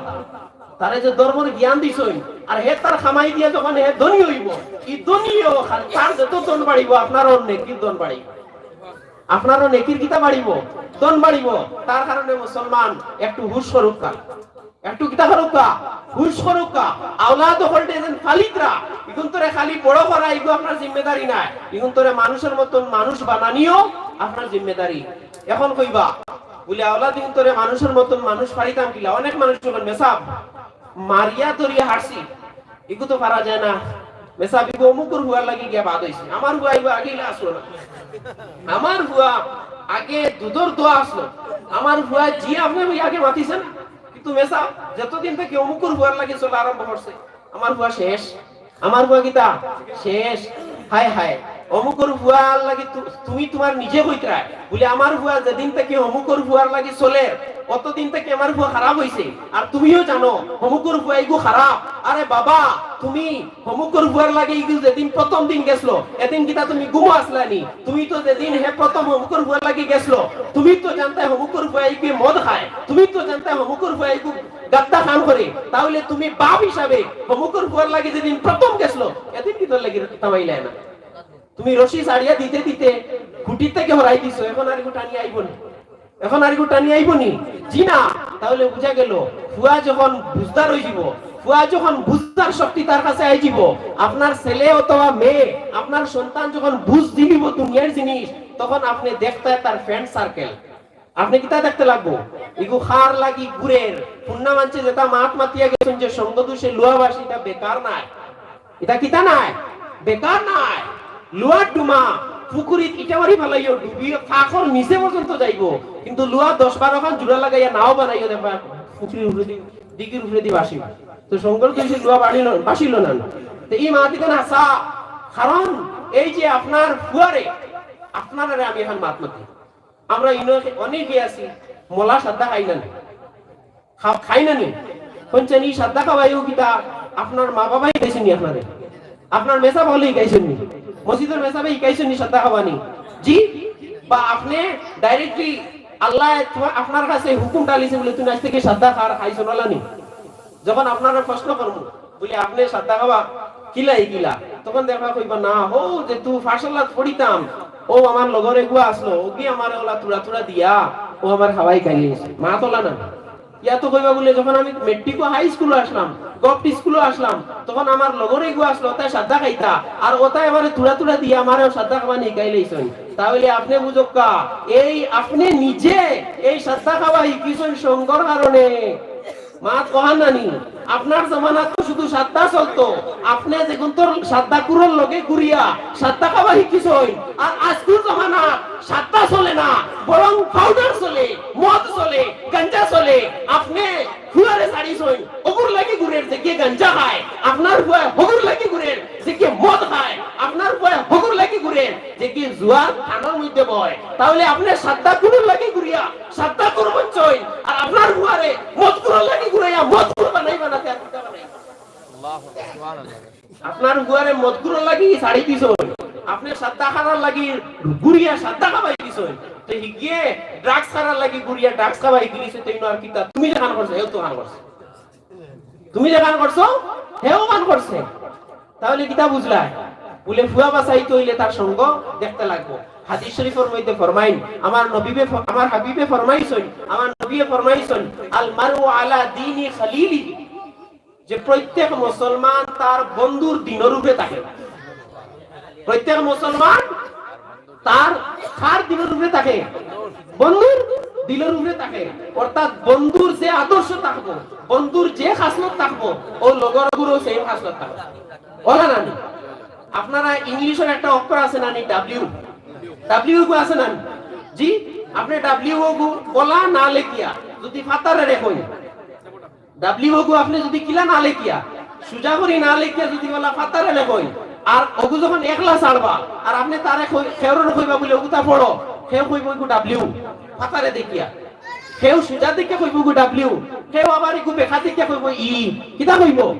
তারে যে ধর্মর জ্ঞান দিছইন, আর হে তার কামাই দিয়া যখন হে ধনী অইবো, ই ধনীও খালি তার যত ধন বাড়িবো, আপনারও নেকির ধন বাড়িবো। আপনারও নেকির কিতা বাড়িবো? ধন বাড়িবো। তার কারণে মুসলমান একটু হুশ করউক্কা, একটু কিতা করউক্কা, হুশ করউক্কা। আওলাদ অকলরে যেন পালিতরা, ইগুন্তরে খালি বড় করা, ইগু আপনার জিম্মেদারি নায়। ইগুন্তরে মানুষর মতন মানুষ বানানিও আপনার জিম্মেদারি। এখন কইবা, বুলে, "আওলাদ ইগুন্তরে মানুষর মতন মানুষ পালিতাম কিলা?" অনেক মানুষ কইবা, "মেসাব, মারিয়া ধরিয়া হারছি, ইগু তো পারা যায় না।" মেসাব, ইগু অমুকর ফুয়ার লাগি গিয়া বাদ অইছে। আমার ফুয়া ইগু আগে ইলা আসলো না। আমার ফুয়া আগে দুধর দোয়া আসলো। আমার ফুয়া জি আপনে ভাই আগে মাতিছেন। কিন্তু মেসাব, যতদিন থাকি অমুকর ফুয়ার লাগি চলা আরম্ভ করছে, আমার ফুয়া শেষ। আমার ফুয়া কিতা? শেষ। হায় হায়, অমুকর ফুয়ার লাগি তু-, তুমি তুমার নিজে কইতরায়। বুলে, "আমার ফুয়া যেদিন থাকি অমুকর ফুয়ার লাগি চলের, অতদিন থাকি আমার ফুয়া খারাপ অইছে। আর তুমিও জানো, অমুকর ফুয়া ইগু খারাপ।" আরে বাবা, তুমি অমুকর ফুয়ার লাগি ইগু যেদিন প্রথম দিন গেছলো, এদিন কিতা তুমি ঘুমো আছলানি? তুমি তো যেদিন হে প্রথম অমুকর ফুয়ার লাগি গেছলো, তুমি তো জানতায় অমুকর ফুয়া ইগু মদ খায়, তুমি তো জানতায় অমুকর ফুয়া ইগু গাদ্দা কাম করে, তাইলে তুমি বাপ হিসাবে অমুকর ফুয়ার লাগি যেদিন প্রথম গেছলো, এদিন কিতার লাগি থামাইলায় না? তুমি রশি ছাড়িয়া দিতে দিতে খুঁটির থাকি হরাই দিছো, এখন আর ইগু টানি আইবো নি? এখন আর ইগু টানি আইবো নি? জি না। তাইলে বুঝা গেল, ফুয়া যখন বুঝদার অইযিবো, ফুয়া যখন বুঝদার শক্তি তার কাছে আইযিবো, আপনার ছেলে অথবা মেয়ে, আপনার সন্তান যখন বুঝ দিলিবো দুনিয়ার জিনিস, তখন আপনে দেখতায় তার friend circle। আপনে কিতা দেখতে লাগবো? ইগু কার লাগি ঘুরের? হুন্না মানষে যেতা মাত মাতিয়া গেছইন যে সঙ্গদোষে লুয়া ভাসে, ইতা বেকার নায়। ইতা কিতা নায়? বেকার নায়। লুয়ার ডুমা পুকুরিত ইটা মারি ফালাইও, ডুবিয়া ফাকর নিচে পর্যন্ত যাইবো। কিন্তু লুয়া দশ বারো খান জুড়া লাগাইয়া নাও বানাইও দেখবা, পুকুরির উপরেদি, দিঘির উপরেদি ভাসিবো। তো সঙ্গদোষে লুয়া বাড়িল, ভাসিল না। তো ই মাত ইখান হাছা। কারণ এই যে আপনার ফুয়ারে, আপনারারে আমি এখন মাত মাতি। আমরা ইনো অনেকে আছি, মলা সাদ্দা খাই না নি? খা-, খাই না নি? কইন চাইন নি সাদ্দা খাওয়াইও কিতা? আপনার মা বাবায় হিকাইছইন নি আপনারে? আপনার মেসাব অকলে হিকাইছইন নি? মসজিদর মেসাবে হিকাইছইন নি সাদ্দা খাওয়ানি? জি? বা আপনে directly আল্লায় তুমা-, আপনার কাছে হুকুম ডালিছে বুলে, "তুই আইজ থাকি সাদ্দা খার, খাইছ না নি?" যখন আপনারে প্রশ্ন করমু, বুলে, "আপনে সাদ্দা খাওয়া কিলা ইগিলা?" তখন দেখবা কইবা, "না, হউ যেতু পাঠশালাত পড়িতাম, অউ আমার লগর এগুয়া আছলো, অগি আমারে অলা থুড়া থুড়া দিয়া, অউ আমার খাওয়াই খাইলিছে।" মাত অলা না। ইয়া তো কইবা বুলে, "যখন আমি মেট্রিকো হাই স্কুলো আসলাম, গভট স্কুলো আসলাম, তখন আমার লগর এগুয়া আছলো, অতায় সাদ্দা খাইতা, আর অতায় আমারে থুড়া থুড়া দিয়া আমারেও সাদ্দা খাওয়ানি হিকাইলাইছইন।" তাইলে আপনে বুঝউক্কা, এই আপনে নিজে এই সাদ্দা খাওয়া হিকিছইন সঙ্গর কারণে। মাত কইন না নি? আপনার জমানাত তো শুধু সাদ্দা চলতো। আপনে যেগুন তোর সাদ্দা কুরর লগে ঘুরিয়া সাদ্দা খাওয়া হিকিছইন, আর আজকুর জমানা সাদ্দা চলে না, বরং পাউডার চলে, মদ চলে, গাঞ্জা চলে। আপনে ফুয়ারে ছাড়িছইন, অগুর লাগি ঘুরের যেগিয়ে গাঞ্জা খায়, আপনার ফুয়া হগুর লাগি ঘুরের যেগিয়ে মদ খায়, আপনার ফুয়া হগুর লাগি ঘুরের যেগিয়ে জুয়ার থানার মধ্যে বয়। তাহলে আপনে সাদ্দা কুরর লাগি ঘুরিয়া সাদ্দা কুর বনছইন, আর আপনার ফুয়ারে মদ কুরর লাগি ঘুরাইয়া মদ কুর বানাইবা না, তে আর কিতা বানাইবা? আপনার ফুয়ারে মদ কুরর লাগি ছাড়ি দিছইন, আপনে সাদ্দা খানার লাগি ঘুরিয়া সাদ্দা খাবাই দিছইন। তো হিগিয়ে ড্রাগস খানার লাগি ঘুরিয়া ড্রাগস খাবাই দিছে, তো ইনো আর কিতা? তুমি যেখান করছো, হেও তো খান করছে। তুমি যেখান করছো, হেও খান করছে। তাহলে কিতা বুঝলায়? বুলে ফুয়া বাঁচাইতে অইলে তার সঙ্গ দেখতে লাগবো। হাদিস শরীফর মধ্যে ফরমাইন, আমার নবীবে ফ-, আমার হাবিবে ফরমাইছইন, আমার নবীয়ে ফরমাইছইন, "আল মারউ আলা দীনি খালিলিহি।" যে প্রত্যেক মুসলমান তার বন্ধুর দিনর উপরে থাকে। প্রত্যেক মুসলমান তার, তার দিনর উপরে থাকে, বন্ধুর দিনর উপরে থাকে। অর্থাৎ বন্ধুর যে আদর্শ থাকবো, বন্ধুর যে খাসলত থাকবো, ও লগর অগুরও সেম খাসলত থাকবো। অলা নানি? আপনারা ইংলিশর একটা অক্ষর আছে নানি, ডাব্লিউ? ডাব্লিউ গু আছে নানি? জি, আপনে ডাব্লিউ গু অলা না লেখিয়া যদি ফাতারে লেখইন, ডাব্লিউ গু আপনে যদি কিলা না লেখিয়া, সুজা করি না লেখিয়া যদি অলা ফাতারে লেখইন, আর অগু যখন একলা ছাড়বা, আর আপনে তারে কই-, কেউররে কইবা বুলে, "অগুতা পড়ো", কেউ কইবো, "ইগু ডাব্লিউ", ফাতারে দেখিয়া। কেউ সুজা দেখিয়া কইবো, "ইগু ডাব্লিউ", কেউ আবার ইগু বেকা দেখিয়া কইবো, "ই।" কিতা কইবো?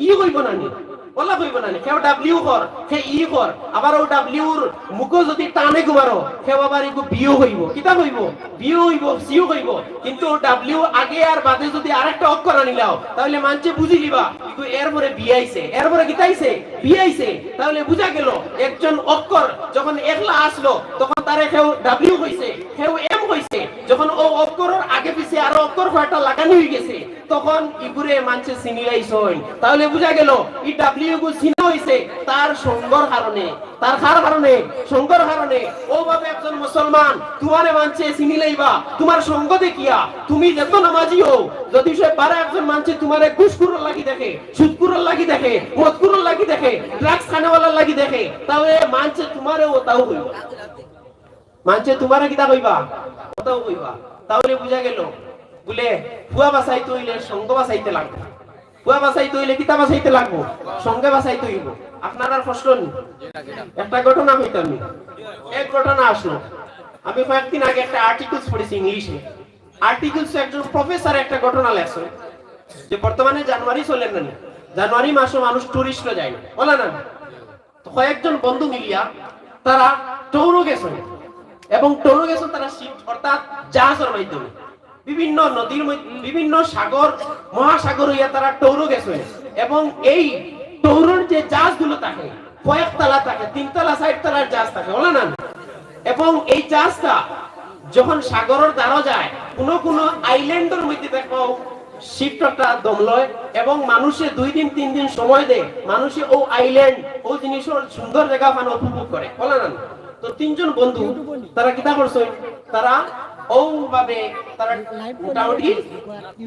ই কইবো নানি? অলা কইবো নানি? কেউ ডাব্লিউ কর, কেউ ই কর, আবার অউ ডাব্লিউর মুখো যদি টানে ঘুমারো, কেউ আবার ইগু বিও কইবো। কিতা কইবো? বিও কইবো, সিও কইবো। কিন্তু অউ ডাব্লিউ আগে আর বাদে যদি আরেকটা অক্ষর আনিলাও, তাহলে মানষে বুঝি লিবা, ইগু এরপরে বি আইছে, এরপরে কিতা আইছে? বি আইছে। তাহলে বুঝা গেল, একজন অক্ষর যখন একলা আসলো, তখন তারে কেউ ডাব্লিউ কইছে, কেউ এম কইছে। যখন অউ অক্ষরর আগে পিছে আরো অক্ষর কয়টা লাগানি অইগেছে, তখন ইগুরে মানষে চিনিলাইছইন। তাহলে বুঝা গেল, ই ডাব্লিউ গু চিনা অইছে তার সঙ্গর কারণে। তার কার কারণে? সঙ্গর কারণে। অউভাবে একজন মুসলমান, তুমারে মানষে চিনিলাইবা তুমার সঙ্গ দেখিয়া। তুমি যেত নামাজি অও, যদি সে বারা একজন মানষে তুমারে ঘুষখুরর লাগি দেখে, সুদখুরর লাগি দেখে, মদখুরর লাগি দেখে, ড্রাগস খানেওয়ালার লাগি দেখে, তাহলে মানষে তুমারে অতাউ কইবা। মানষে তুমারে কিতা কইবা? অতাউ কইবা। তাহলে বুঝা গেল, বুলে ফুয়া বাঁচাইতে অইলে সঙ্গ বাঁচাইতে লাগবো। ফুয়া বাঁচাইতে অইলে কিতা বাঁচাইতে লাগবো? সঙ্গে বাঁচাইতে অইবো। আপনারার প্রশ্ন নি? একটা ঘটনা কইতাম নি। এক ঘটনা আসলো। আমি কয়েকদিন আগে একটা আর্টিকেলস পড়ছি ইংলিশে। আর্টিকেলস একজন প্রফেসর একটা ঘটনা লেখছে যে বর্তমানে জানুয়ারি চলের না নি? জানুয়ারি মাসো মানুষ টুরিস্টো যায় না, অলা না? তো কয়েকজন বন্ধু মিলিয়া তারা ট্যুরো গেছইন, এবং ট্যুরো গেছইন তারা শিপ অর্থাৎ জাহাজর মাধ্যমে বিভিন্ন নদীর মধ্য-, বিভিন্ন সাগর, মহাসাগর অইয়া তারা ট্যুরো গেছইন। এবং এই ট্যুরর যে জাহাজগুলো থাকে, কয়েকতলা থাকে, তিনতলা, চাইরতলার জাহাজ থাকে, অলা না? এবং এই জাহাজটা যখন সাগরর ধারো যায়, কোনো কোনো আইল্যান্ডর মধ্যে দেখো শিপটা দম লয় এবং মানষে দুই দিন তিন দিন সময় দেয়, মানষে অউ আইল্যান্ড, অউ জিনিসর সুন্দর জাগা ফান উপভোগ করে, অলা না? তো তিনজন বন্ধু তারা কিতা করছইন, তারা অউভাবে তারা মোটামুটি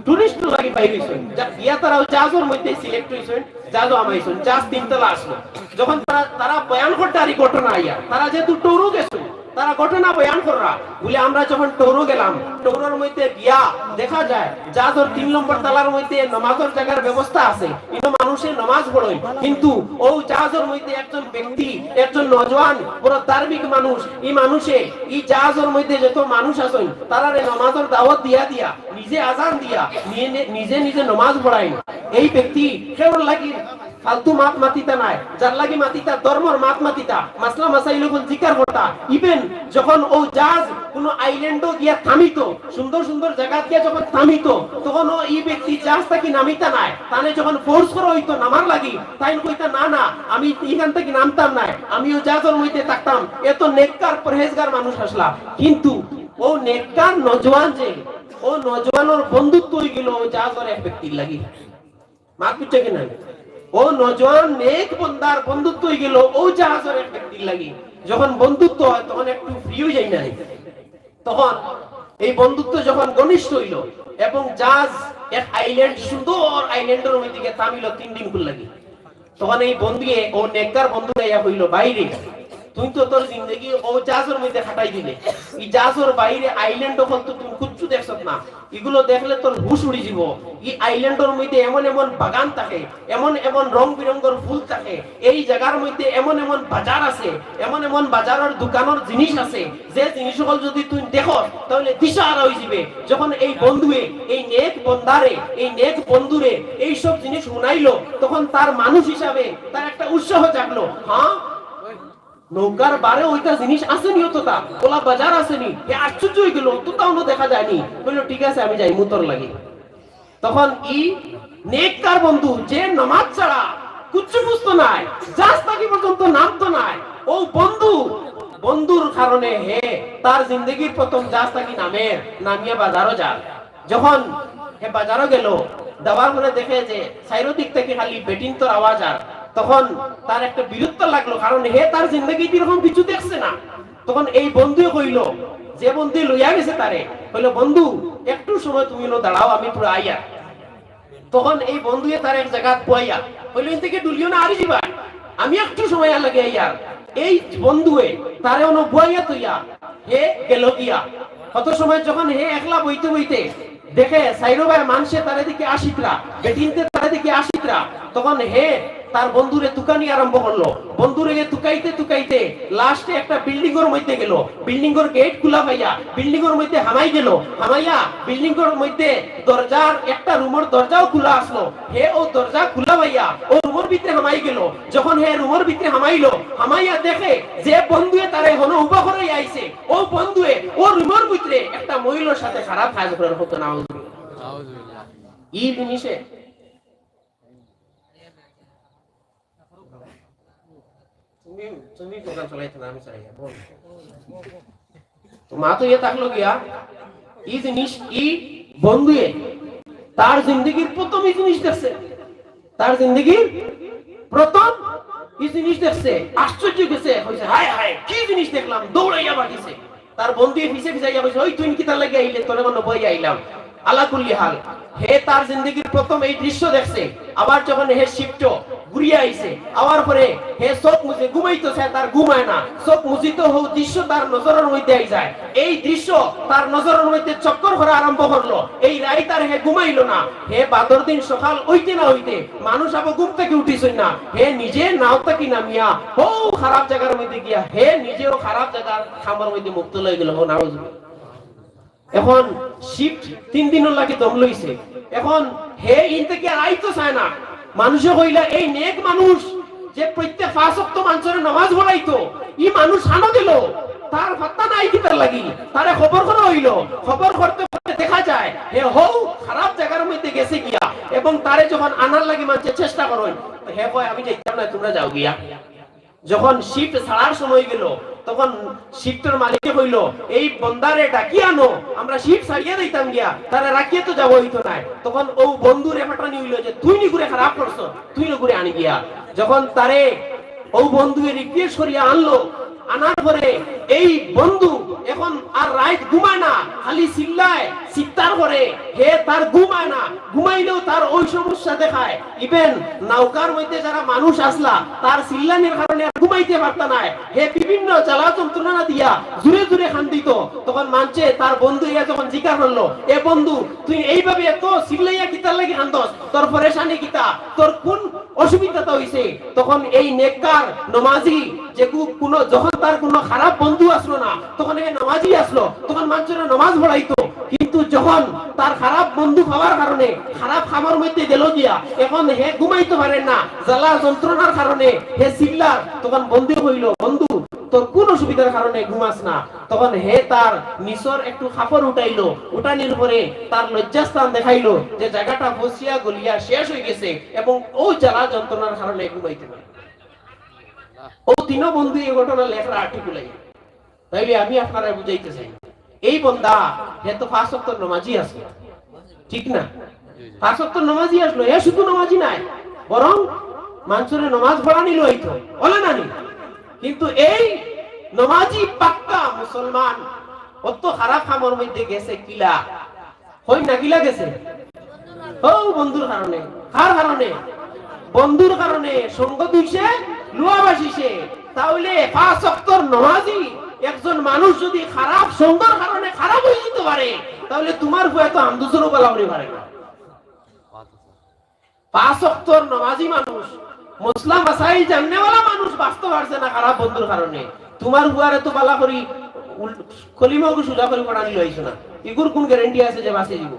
টুরিস্ট লাগি বাইর অইছইন, যা গিয়া তারা অউ জাহাজর মধ্যে সিলেক্ট অইছইন, জাহাজো হামাইছইন, জাহাজ তিনতলা আসলো। যখন তারা, তারা বয়ান করতে আর ই ঘটনা আইয়া, তারা যেহেতু ট্যুরো গেছইন, তারা ঘটনা বয়ান কররা, বুলে, "আমরা যখন ট্যুরো গেলাম, ট্যুরর মধ্যে গিয়া দেখা যায় জাহাজর তিন নম্বর তালার মধ্যে নমাজর জাগার ব্যবস্থা আছে, কিন্তু মানষে নমাজ পড়ইন, কিন্তু অউ জাহাজর মধ্যে একজন ব্যক্তি, একজন নওজোয়ান, বড় ধার্মিক মানুষ, ই মানষে ই জাহাজর মধ্যে যত মানুষ আছইন, তারারে নমাজর দাওয়াত দিয়া দিয়া, নিজে আজান দিয়া, নিয়ে নে-, নিজে নিজে নমাজ পড়াইন। এই ব্যক্তি কেউর লাগি ফালতু মাত মাতিতা নায়, যার লাগি মাতিতা ধর্মর মাত মাতিতা, মাসলা মাসাইল অকল জিকার করতা।" Even যখন অউ জাহাজ কোনো আইল্যান্ডো গিয়া থামিতো, সুন্দর সুন্দর জাগাত গিয়া যখন থামিতো, তখন অউ ই ব্যক্তি জাহাজ থাকি নামিতা নায়, তানে যখন ফোর্স করা অইতো নামার লাগি, তাইন কইতা, "না, না, আমি ইখান থাকি নামতাম নায়, আমি অউ জাহাজর মধ্যে থাকতাম।" এত নেককার পরহেজগার মানুষ আছলা, কিন্তু অউ নেককার নওজোয়ান যে, অউ নওজোয়ানর বন্ধুত্ব অইগেলো অউ জাহাজর এক ব্যক্তির লাগি। মাত বুঝছো কি না? অউ নওজোয়ান নেক বন্দার বন্ধুত্ব অইগেলো অউ জাহাজর এক ব্যক্তির লাগি। যখন বন্ধুত্ব অয়, তখন একটু ফ্রি অই যায় না? তখন এই বন্ধুত্ব যখন ঘনিষ্ঠ অইলো এবং জাহাজ এক আইল্যান্ড, সুন্দর আইল্যান্ডর মধ্যে গিয়া থামিল তিন দিন কুর লাগি। তখন এই বন্ধুয়ে, ও নেককার বন্ধু আইয়া কইল, "ভাইরে, তুই তো তোর জিন্দেগি ও জাহাজর মধ্যে কাটাই দিলে, এই জাহাজর বাইরে আইল্যান্ড অকল তো তুই কুচ্ছু দেখছত না, ইগুলো দেখলে তোর হুশ উড়ি যিবো। এই আইল্যান্ডর মধ্যে এমন এমন বাগান থাকে, এমন এমন রং বিরঙ্গর ফুল থাকে, এই জাগার মধ্যে এমন এমন বাজার আছে, এমন এমন বাজারর দোকানর জিনিস আছে, যে জিনিস অকল যদি তুই দেখস, তাহলে দিশাহারা অই যিবে।" যখন এই বন্ধুয়ে, এই নেক বন্দারে, এই নেক বন্ধুরে এই সব জিনিস হুনাইল, তখন তার মানুষ হিসাবে তার একটা উৎসাহ জাগলো। হ্যাঁ, নৌকার বারে ওইটা জিনিস আছে নি, অতটা ওলা বাজার আছে নি। হে আশ্চর্য অই গেল, অতটা অনো দেখা যায়নি। কইল, "ঠিক আছে, আমি যাইমু তোর লাগি।" তখন ই নেককার বন্ধু, যে নামাজ ছাড়া কুচ্ছু বুঝতো নায়, জাহাজ থাকি পর্যন্ত নামতো নায়, ও বন্ধু, বন্ধুর কারণে হে তার জিন্দেগির প্রথম জাহাজ থাকি নামের, নামিয়া বাজারো যার। যখন হে বাজারো গেল, যাওয়ার পরে দেখে যে চাইরো দিক থাকি খালি বেটিন্তর আওয়াজ, আর তখন তার একটা বিরক্ত লাগলো, কারণ হে তার জিন্দেগিত এরকম কিছু দেখছে না। তখন এই বন্ধুয়ে কইল, যে বন্ধু লইয়া গেছে তারে, কইল, "বন্ধু, একটু সময় তুমি অনো দাঁড়াও, আমি পুরা আইয়ার।" তখন এই বন্ধুয়ে তার এক জাগাত বইয়া কইল, "ইন থাকি ডুলিও না, আরি যিবায়, আমি একটু সময় আর লাগি আইয়ার।" এই বন্ধুয়ে তারে অনো বইয়া থইয়া হে গেল গিয়া। কত সময় যখন হে একলা বইতে বইতে দেখে চাইরো বায় মানষে তারে দিকে আসিত্রা, বেটিন্তে তারে দিকে আসিত্রা, তখন হে তার বন্ধুরে তুকানি আরম্ভ করলো। বন্ধুরে হে তুকাইতে তুকাইতে লাস্টে একটা বিল্ডিংর মধ্যে গেল। বিল্ডিংর গেট খুলা পাইয়া বিল্ডিংর মধ্যে হামাই গেল। হামাইয়া বিল্ডিংর মধ্যে দরজার, একটা রুমর দরজাও খুলা আসলো। হে ও দরজা খুলা পাইয়া ও রুমর ভিতরে হামাই গেল। যখন হে রুমর ভিতরে হামাইলো, হামাইয়া দেখে যে বন্ধুয়ে তারে হনো উবা করাই আইছে, ও বন্ধুয়ে ও রুমর ভিতরে একটা মহিলার সাথে খারাপ কাজ করার হতো না। ই জিনিসে তুমি, তুমি প্রোগ্রাম চালাইতে না, আমি চালাই, বল। তো মা তো ইয়ে থাকলো গিয়া, ই জিনিস, ই বন্ধুয়ে তার জিন্দেগির প্রথম ই জিনিস দেখছে, তার জিন্দেগির প্রথম ই জিনিস দেখছে, আশ্চর্য গেছে, কইছে, "হায় হায়, কি জিনিস দেখলাম?" দৌড়াইয়া বাটিছে। তার বন্ধুয়ে পিছে পিছে আইয়া কইছে, "ওই তুই কিতার লাগি আইলে? তোরে অনো বইয়া আইলাম।" আলা কুল্লি হাল, হে তার জিন্দেগির প্রথম এই দৃশ্য দেখছে। আবার যখন হে শিফট ঘুরিয়া আইছে, আওয়ার পরে হে চোখ মুজে, ঘুমাইতো চায়, তার ঘুম আয় না। চোখ মুজিতো হউ দৃশ্য তার নজরর মধ্যে আই যায়। এই দৃশ্য তার নজরর মধ্যে চক্কর করা আরম্ভ করলো। এই রাইত আর হে ঘুমাইলো না। হে বাদর দিন সকাল অইতে না অইতে মানুষ আবো ঘুম থাকি উঠিছইন না। হে নিজে নাও থাকি নামিয়া হউ খারাপ জাগার মধ্যে গিয়া হে নিজেও খারাপ জাগার কামর মধ্যে মুক্ত লই গেল। হো নাউজুবিল্লাহ। এখন শিফট তিন দিনর লাগি দম লইছে। এখন হে ইন থাকি আর আইতো চায় না। মানুষে কইলা, "এই নেক মানুষ যে প্রত্যেক পাঁচ ওয়াক্ত মানষরে নামাজ পড়াইতো, ই মানুষ হানো গেল, তার পাত্তা নাই কিতার লাগি?" তারে খবর করা অইলো। খবর করতে করতে দেখা যায় হে হউ খারাপ জাগার মধ্যে গেছে গিয়া, এবং তারে যখন আনার লাগি মানষে চেষ্টা করইন, হে কয়, "আমি যাইতাম না, তোমরা যাও গিয়া।" যখন শিফট ছাড়ার সময় গেল, তখন শিফটর মালিকে কইল, "এই বন্দারে ডাকি আনো, আমরা শিফট ছাড়িয়া দিতাম গিয়া, তারে রাখিয়া তো যাওয়া অইতো নায়।" তখন ও বন্ধুরে পাঠানি অইল যে, "তুই নি করে খারাপ করছ, তুই নি করে আনি গিয়া।" যখন তারে ও বন্ধুয়ে রিকোয়েস্ট করিয়া আনলো, আনার পরে এই বন্ধু এখন আর রাইত ঘুমায় না, খালি চিল্লায়, চিৎকার করে, হে তার ঘুমায় না, ঘুমাইলেও তার ওই সমস্যা দেখায়। ইভেন নৌকার মধ্যে যারা মানুষ আসলা, তার চিল্লানির কারণে আর ঘুমাইতে পারতা নায়। হে বিভিন্ন জ্বালা যন্ত্রণা দিয়া জুরে জুরে কান্দিত। তখন মানষে তার বন্ধু ইয়া যখন জিকার করলো, "এ বন্ধু, তুই এইভাবে এত চিল্লাইয়া কিতার লাগি কান্দস? তোর পরেশানি কিতা? তোর কোন অসুবিধাটা হইছে?" তখন এই নেককার নমাজি যে কু-, কোনো, যখন তার কোনো খারাপ বন্ধু আসলো না, তখন হে নমাজি আসলো, তখন মানষরে নমাজ পড়াইতো। কিন্তু যখন তার খারাপ বন্ধু পাওয়ার কারণে খারাপ কামর মধ্যে গেল গিয়া, এখন হে ঘুমাইতে পারে না, জ্বালা যন্ত্রণার কারণে হে চিল্লার, তখন বন্ধু কইল, "বন্ধু, তোর কোন অসুবিধার কারণে ঘুমাস না?" তখন হে তার নিচর একটু কাপড় উঠাইলো, উঠানির পরে তার লজ্জাস্থান দেখাইলো যে জায়গাটা ফসিয়া গলিয়া শেষ হয়ে গেছে এবং ও জ্বালা যন্ত্রণার কারণে ঘুমাইতে পারে। ও তিনও বন্ধু এই ঘটনা লেখরা আটি কুলাই। তাইলে আমি আপনারা বুঝাইতে চাই, এই বন্দা, হে তো পাঁচ ওয়াক্ত নমাজি আছে, ঠিক না? পাঁচ ওয়াক্ত নমাজি আসলো, হে শুধু নমাজি নাই, বরং মানষরে নমাজ পড়ানি লইতো, বলে না নি? কিন্তু এই নমাজি পাক্কা মুসলমান অত খারাপ কামর মধ্যে গেছে কিলা? হই না কিলা গেছে? ও বন্ধুর কারণে। কার কারণে? বন্ধুর কারণে। সঙ্গ দুষে, লোহা ভাসিছে। তাহলে পাঁচ ওয়াক্তর নমাজি একজন মানুষ যদি খারাপ সঙ্গর কারণে খারাপ অইযিতো পারে, তাহলে তুমার ফুয়ায় তো আমদুসরও বালা অইতে পারে না। পাঁচ ওয়াক্তর নমাজি মানুষ, মসলা মাসাইল জাননেওয়ালা মানুষ বাঁচতো পারছে না খারাপ বন্ধুর কারণে। তুমার ফুয়ারে তো বালা করি উল-, কলিমাগু সুজা করি পড়ানি লইছো না। ইগুর কুন গ্যারান্টি আছে যে বাঁচি যিবো?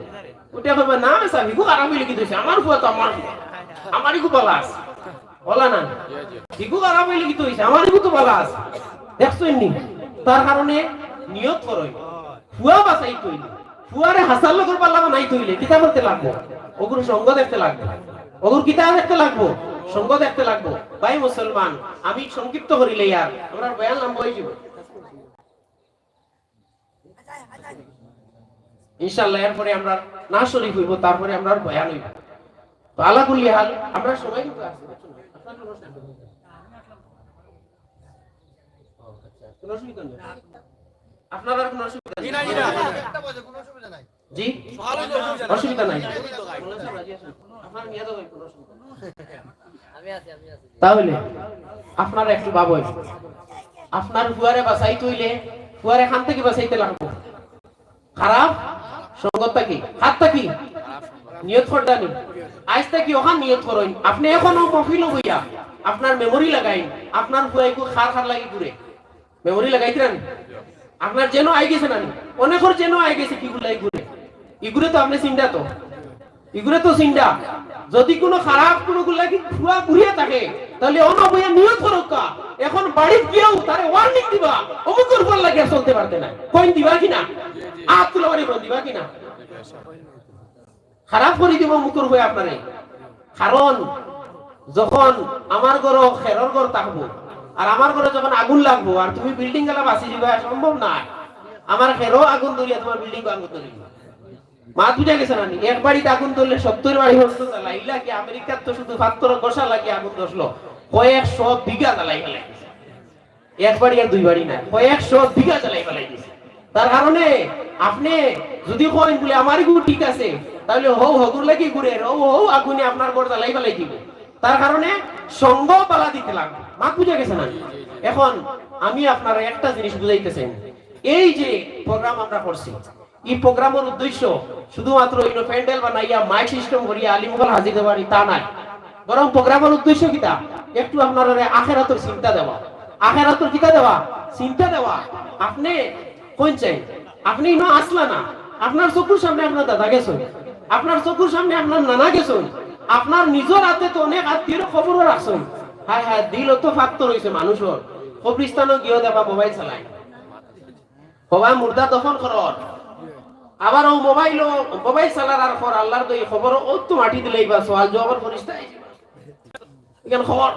উঠে কইবা, "না, মেসাব, ইগু খারাপ অইলে কিতা অইছে? আমার ফুয়া তো আমার ফুয়া। আমার ইগু বালা আছে।" অলা না? ইগু খারাপ অইলে কিতা অইছে? আমার ইগু তো বালা আছে। দেখছইন নি? তার কারণে নিয়ত করইন। ফুয়া বাঁচাইতে অইলে, ফুয়ারে হাছার লগর পাল্লা বানাইতে অইলে কিতা করতে লাগবো? অগুর সঙ্গ দেখতে লাগবো। অগুর কিতা দেখতে লাগবো? সঙ্গ দেখতে লাগবো। ভাই মুসলমান, আমি সংক্ষিপ্ত করিলে আর আমরার বয়ান লম্বা অইযিবো। ইনশাআল্লাহ, এরপরে আমরার নাচ শরিফ অইবো, তারপরে আমরার বয়ান অইবো। তো আলা কুল্লি হাল, আমরা সবাই কিন্তু আছি, বুঝছেন? আপনার কোনো অসুবিধা নেই। আপনার আর কোনো অসুবিধা নেই? জি? অসুবিধা নাই। আপনার নিয়ে যাওয়া কোনো অসুবিধা নেই। তাহলে আপনারা একটু ভাবইন, আপনার ফুয়ারে বাঁচাইতে অইলে ফুয়ারে কান থাকি বাঁচাইতে লাগবো। খারাপ সঙ্গত থাকি, কার থাকি? নিয়ত করছইন নি? আইজ থাকি অখান নিয়ত করইন। আপনে অখনো মহফিলো বইয়া আপনার মেমোরি লাগাইন, আপনার ফুয়া ইগু কার কার লাগি ঘুরে। মেমোরি লাগাইতরা নি? আপনার যেন আই গেছে না নি? অনেকর যেন আই গেছে, কিগুর লাগি ঘুরে। ইগুরে তো আপনে চিনরা তো। ইগুরে তো চিনরা। যদি কোনো খারাপ কোনো গুলা কি ফুয়া ঘুরিয়া থাকে, তাহলে অনো বইয়া নিয়ত করউক্কা। এখন বাড়িত গিয়াউ তারে warning দিবা, অমুকর ফুয়ার লাগি আর চলতে পারতে না। কইন দিবা কি না? আত তুলা বাড়ি কইন দিবা কি না? খারাপ করি দিবো অমুকর ফুয়ায় আপনারে। কারণ যখন আমার ঘরো খেরর ঘর থাকবো, আর আমার ঘরো যখন আগুন লাগবো, আর তুমি বিল্ডিং গালা বাঁচি যিবায়, সম্ভব নায়। আমার খেরো আগুন ধরিয়া তুমার বিল্ডিং আগুন ধরিবো। মাত বুঝা গেছে না নি? এক বাড়িত আগুন ধরলে সত্তর বাড়ি পর্যন্ত জ্বালায়। ইলা কি আমেরিকাত তো শুধু পাত্তর ঘষা লাগি আগুন ধরলো, কয়েকশো বিঘা জ্বালাই ফেলে। এক বাড়ি আর দুই বাড়ি না, কয়েকশো বিঘা জ্বালাই ফালাই দিছে। তার কারণে আপনে যদি কইন বুলে, "আমার ইগু ঠিক আছে", তাইলে হউ হগুর লাগি ঘুরে, হউ হউ আগুনে আপনার ঘর জ্বালাই ফালাই দিবো। তার কারণে সঙ্গ বালা দিতে লাগবো। মাত বুঝা গেছে না? এখন আমি আপনারে একটা জিনিস বুঝাইতে চাই, এই যে প্রোগ্রাম আমরা করছি, ই প্রোগ্রামর উদ্দেশ্য শুধুমাত্র ইনো প্যান্ডেল বানাইয়া মাইক সিস্টেম করিয়া আলিম অকল হাজির অইবা নি তা নায়, বরং প্রোগ্রামর উদ্দেশ্য কিতা? একটু আপনারারে আখেরাতর চিন্তা দেওয়া। আখেরাতর কিতা দেওয়া? চিন্তা দেওয়া। আপনে কইন চাইন, আপনে ইনো আছলা না, আপনার চকুর সামনে আপনার দাদা গেছইন, আপনার চকুর সামনে আপনার নানা গেছইন, আপনার নিজর আতে তো অনেক আত্মীয়র খবরও রাখছইন। হায় হায়, দিলো তো পাত্তর অইছে মানুষর, কবরস্থানো গিয়াও দেখবা মোবাইল চালায়। হবা মুর্দা দফন করর। আবার অউ মোবাইল, অউ মোবাইল চালার আর পর আল্লার দোয়াই খবর অউ তো মাটি দিলাইবা, সওয়াল জওয়াবর ফিরিস্তা আইযিবা। ইখান খবর।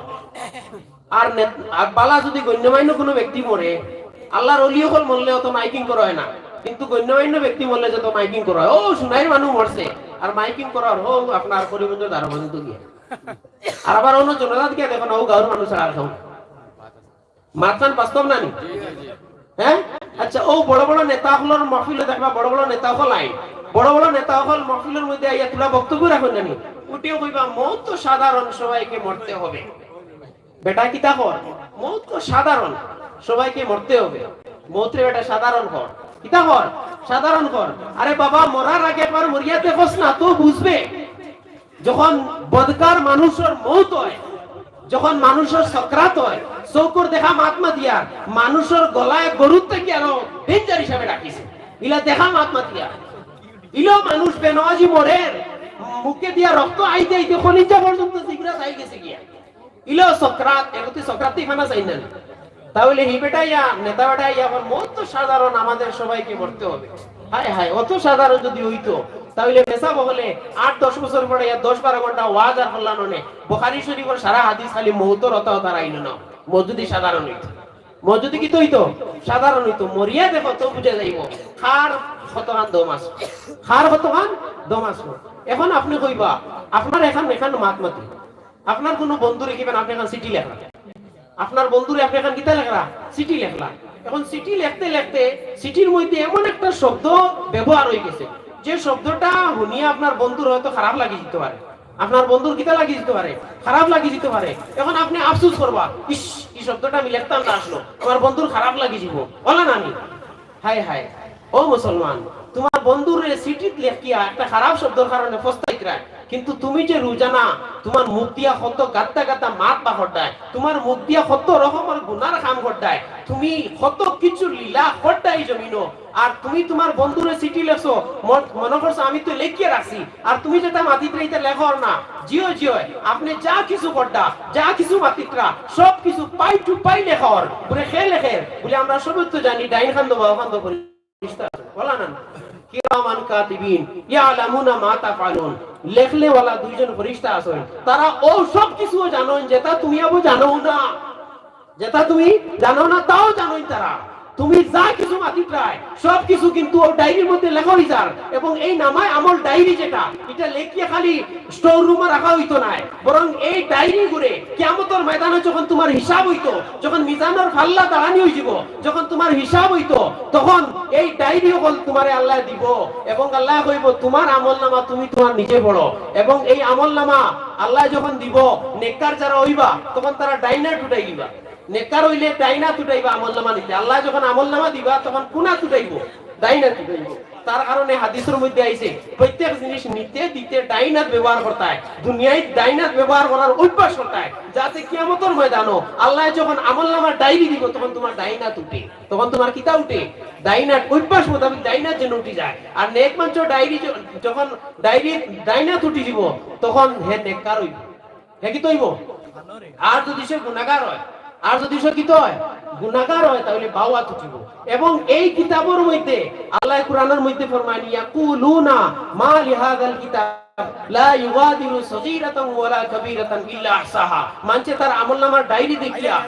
আর নে-, আর বালা যদি গণ্যমান্য কোনো ব্যক্তি মরে, আল্লার অলি অকল মরলে অত মাইকিং করা অয় না, কিন্তু গণ্যমান্য ব্যক্তি মরলে যত মাইকিং করা অয়, "ও সুনাইর মানুষ মরছে", আর মাইকিং করা অর, "ও আপনার করিমগঞ্জ দারোগা পর্যন্ত গিয়া।" আর আবার অন্য জনজাত গিয়া দেখো না, "ও গাঁওর মানুষ আর কেউ।" মাতখান বাস্তব না নি? হ্যাঁ? আচ্ছা, অউ বড় বড় নেতা অকলর মহফিলো দেখবা, বড় বড় নেতা অকল আইন, বড় বড় নেতা অকল মহফিলর মধ্যে আইয়া তুলা বক্তব্য রাখইন না নি? উঠিয়া কইবা, "মউত তো সাধারণ, সবাইকে মরতে হবে।" বেটা কিতা কর? "মউত তো সাধারণ, সবাইকে মরতে হবে।" মউতরে বেটা সাধারণ কর। কিতা কর? সাধারণ কর। আরে বাবা, মরার আগে একবার মরিয়া দেখোস না, তো বুঝবে। যখন বদকার মানুষর মউত অয়, যখন মানুষর সকরাত অয়, চউখর দেখা মাত মাতিয়ার, মানুষর গলায় গরুর থাকি আরো ডেঞ্জার হিসাবে ডাকিছে। ইলা দেখা মাত মাতিয়ার। ইলাও মানুষ বেনমাজি মরের, মুখে দিয়া রক্ত আইতে আইতে কলিজা পর্যন্ত জিগরা যাই গেছে গিয়া। ইলাও সকরাত, এগু তি সকরাত থাকি ফানা চাইন না। তাহলে হি বেটা ইয়া, নেতা বেটা ইয়া, আমার মউত তো সাধারণ, আমাদের সবাইকে মরতে হবে। হায় হায়, অত সাধারণ যদি অইতো, তাহলে মেসাব অকলে আট দশ বছর পরে ইয়া দশ বারো ঘন্টা ওয়াজ আর করলা ননে, বুখারী শরীফর সারা হাদিস খালি মউতর অতা অতা আইলো না। মউত যদি সাধারণ অইতো, মউত যদি কিতা অইতো? সাধারণ অইতো। মরিয়া দেখো তো বুঝা যাইবো কার কতখান দম আছে, কার কতখান দম আছে। এখন আপনে কইবা, আপনার এখান, এখান মাত মাতি, আপনার কোনো বন্ধুরে কিবেন, আপনে এখান চিঠি লেখরা। আপনার বন্ধুরে আপনে এখান কিতা লেখরা? চিঠি লেখরা। এখন চিঠি লেখতে লেখতে চিঠির মধ্যে এমন একটা শব্দ ব্যবহার অই গেছে, যে শব্দটা হুনিয়া আপনার বন্ধুর হয়তো খারাপ লাগি যিতো পারে, আপনার বন্ধুর কিতা লাগি যিতো পারে, খারাপ লাগি যিতো পারে। এখন আপনে আফসোস করবা, "ইশ, ই শব্দটা আমি লেখতাম না, আসলো আমার বন্ধুর খারাপ লাগি যিবো, অলা না নি?" হায় হায়, ও মুসলমান, তুমার বন্ধুরে চিঠিত লেখিয়া একটা খারাপ শব্দর কারণে পস্তাইতরায়, কিন্তু তুমি যে রোজানা তুমার মুখ দিয়া কত গাদ্দা গাদ্দা মাত বার কররায়, তুমার মুখ দিয়া কত রকমর গুনার কাম কররায়, তুমি কত কিছু লীলা কররায় ই জমিনো, আর তুমি তুমার বন্ধুরে চিঠি লেখছো, মন-, মনো করছো আমি তো লেখিয়া রাখছি, আর তুমি যেটা মাতিতরায় ইটা লেখর না। জি অয়, জি অয়, আপনে যা কিছু কররা, যা কিছু মাতিতরা, সব কিছু পাই টু পাই লেখর। বুলে কে লেখের? বুলে আমরা সবে তো জানি ডাইন কান্দো বাও কান্দো ফিরিস্তা আছইন। অলা না? কিরামান কাতিবিন ইয়ালামুনা মা তাফআলুন। লেখনেওয়ালা দুইজন ফিরিস্তা আছইন, তারা অউ সব কিছুও জানইন যেটা তুমি আবু জানো না। যেটা তুমি জানো না, তাও জানইন তারা। তুমি যা কিছু মাতিতরায়, সব কিছু কিন্তু অউ ডায়েরির মধ্যে লেখা অইযার, এবং এই নামায়ে আমল ডায়েরি যেটা, ইটা লেখিয়া খালি স্টোর রুমো রাখা অইতো নায়, বরং এই ডায়েরিগুরে কিয়ামতর ময়দানো যখন তুমার হিসাব অইতো, যখন মিজানর পাল্লা দাঁড়ানি অইযিবো, যখন তুমার হিসাব অইতো, তখন এই ডায়েরি অকল তুমারে আল্লায় দিবো, এবং আল্লায় কইবো, "তুমার আমল নামা তুমি তুমার নিজে পড়ো।" এবং এই আমল নামা আল্লায় যখন দিবো, নেককার যারা অইবা, তখন তারা ডাইন আত উঠাই দিবা। নেককার অইলে ডাইন আত উঠাইবা আমল নামা নিতে। আল্লায় যখন আমল নামা দিবা, তখন কুন আত উঠাইবো? ডাইন আত উঠাইবো। তার কারণে হাদিসর মধ্যে আইছে, প্রত্যেক জিনিস নিতে দিতে ডাইন আত ব্যবহার করতায়, দুনিয়াইত ডাইন আত ব্যবহার করার অভ্যাস করতায়, যাতে কিয়ামতর ময়দানো আল্লায় যখন আমল নামার ডায়েরি দিবো, তখন তুমার ডাইন আত উঠে, তখন তুমার কিতা উঠে? ডাইন আত, অভ্যাস মোতাবেক ডাইন আত যেন উঠি যায়। আর নেক মানষর ডায়েরি য-, যখন ডায়েরি ডাইন আত উঠি যিবো, তখন হে নেককার অইবো। হে কিতা অইবো? আর যুদি সে গুনাগার অয়, আর যুদি সে কিতা অয়? গুনাগার অয়, তাইলে বাউ আত উঠিবো। এবং এই কিতাবর মধ্যে আল্লায় কুরআনর মধ্যে ফরমাইন, "ইয়াকুলুনা মা লিহাযাল কিতাব লা ইউগাদিরু সগীরাতান ওয়ালা কাবীরাতান ইল্লা আহসাহা।" মানষে তার আমল নামার ডায়েরি দেখিয়া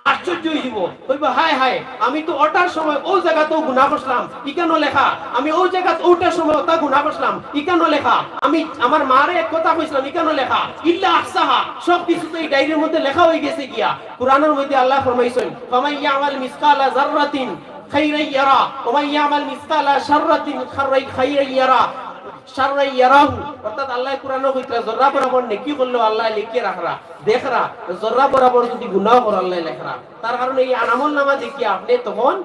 আশ্চর্য অইযিবো, কইবো, "হায় হায়, আমি তো অটার সময় অউ জাগাত অউ গুনা করছলাম, ইখানো লেখা, আমি অউ জাগাত অউটার সময় অটা গুনা করছলাম, ইখানো লেখা, আমি আমার মারে এক কথা কইছলাম, ইখানো লেখা, ইল্লা আহসাহা, সব কিছু তো ই ডায়েরির মধ্যে লেখা অইগেছে গিয়া।" কুরআনর মধ্যে আল্লায় ফরমাইছইন, "ফামান ইয়ামাল মিসকালা যাররাতিন খাইরান ইয়ারা, ওয়া মান ইয়ামাল মিসকালা শাররাতিন খাররাই-, খাইরান ইয়ারা, শাররান ইয়ারাহু।" অর্থাৎ আল্লায় কুরআনো কইতরা, জররা বরাবর নেকি করলেও আল্লায় লেখিয়া রাখরা, দেখরা, জররা বরাবর যুদি গুনাও করো আল্লায় লেখরা। তার কারণে ই আমল নামা দেখিয়া আপনে তখন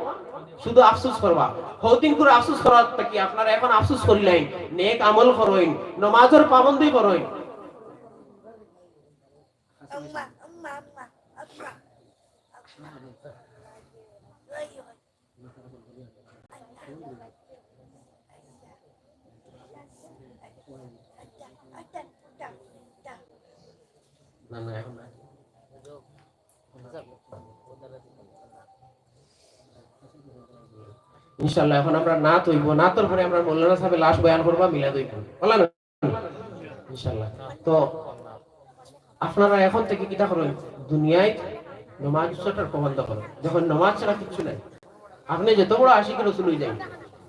শুধু আফসোস করবা। হউদিন করে আফসোস করার থাকি আপনারা এখন আফসোস করিলাইন, নেক আমল করইন, নমাজর পাবন্দি করইন। না, না, এখন না। ইনশাআল্লাহ, এখন আমরা নাত অইবো, নাতর পরে আমরা মৌলানা সাহেবের লাশ বয়ান করবা, মিলাদ অইবো। বলা না? ইনশাআল্লাহ। তো আপনারা এখন থাকি কিতা করইন? দুনিয়াইত নমাজ ছাড়ার পাবন্দ করইন। দেখইন নমাজ ছাড়া কিচ্ছু নাই। আপনে যত বড় আশিক রসুল অইযাইন,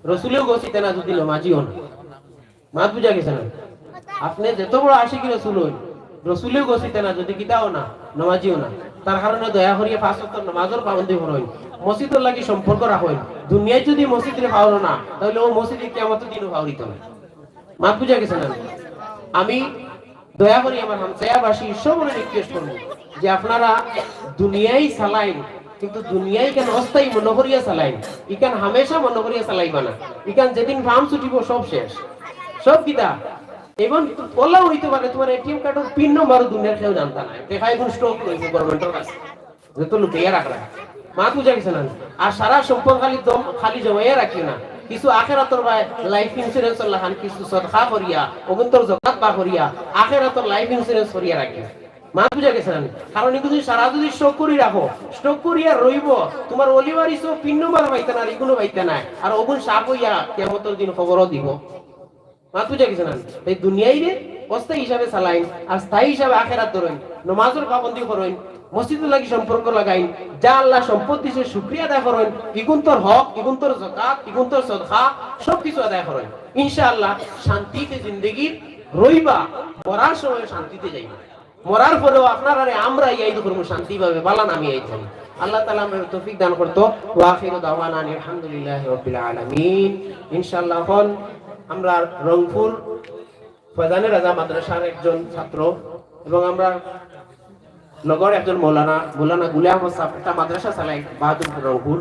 রসুলেও গছিতা না যুদি নমাজি অইন। মাত বুঝা গেছে না? আপনে যত বড় আশিক রসুল অইন, রসুলেও গছিতা না যুদি কিতা অও না, নমাজি অও না। তার কারণে দয়া করিয়া পাঁচ ওয়াক্ত নমাজর পাবন্দি করইন। মসজিদর লাগি সম্পর্ক রাখইন। দুনিয়াইত যুদি মসজিদরে পাওরো না, তাইলে অউ মসজিদে কিয়ামতর দিনও পাওরিতো না। মাত বুঝা গেছে না? আমি দয়া করি আমার হামসায়াবাসী সবরে request করমু যে আপনারা দুনিয়াই চালাইন, কিন্তু দুনিয়া ইখান অস্থায়ী মনো করিয়া চালাইন, ইখান হামেশা মনো করিয়া চালাইবা না। ইখান যেদিন ফাম ছুটিবো সব শেষ, সব কিতা। Even অলাও অইতো পারে তুমার এটিএম কার্ডর পিন নম্বরও দুনিয়ার কেউ জানতা নায়। দেখা এখন স্টক রইছে গভর্নমেন্টর কাছে। যত লুকাইয়া রাখরা। মাত বুঝা গেছে না? আর সারা সম্পদ খালি দম, খালি জমাইয়া রাখিও না। কিছু আখেরাতর বায় life insurance-র লাখান কিছু সদকা করিয়া, অগুন্তর জকাত বার করিয়া, আখেরাতর life insurance করিয়া রাখিও। মাত বুঝা গেছে না? কারণ ইগু যুদি সারা যুদি স্টক করি রাখো, স্টক করিয়া রইবো, তুমার অলি ওয়ারিসও পিন নম্বর পাইতা না, আর ইগুনও পাইতা নায়। আর অগুন সাফ অইয়া কিয়ামতর দিন খবরও দিবো। মাত বুঝা গেছে না? তাই দুনিয়াইরে অস্থায়ী হিসাবে চালাইন, আর স্থায়ী হিসাবে আখেরাত ধরইন, নমাজর পাবন্দি করইন, মসজিদর লাগি সম্পর্ক লাগাইন, যা আল্লায় সম্পদ দিছে শুকরিয়া আদায় করইন, ইগুন্তর হক, ইগুন্তর যাকাত, ইগুন্তর সদকা, সব কিছু আদায় করইন। ইনশাআল্লাহ শান্তিতে জিন্দেগি রইবা, মরার সময় শান্তিতে যাইবা। মরার পরেও আপনারারে আমরা ইয়াদ করমু শান্তিভাবে, বালা নামে ইয়াদ করমু। আল্লাহ তাআলা আমরারে তৌফিক দান করতো। ওয়া আখিরু দাওয়ানা আনিল হামদুলিল্লাহি রাব্বিল আলামিন। ইনশাআল্লাহ অখন আমরা রংপুর ফয়জানে রাজা মাদ্রাসার একজন ছাত্র এবং আমরা নগর একজন মৌলানা, মৌলানা গুলাম আহমদ সাহেব একটা মাদ্রাসা চালায় বাহাদুরপুর রংপুর।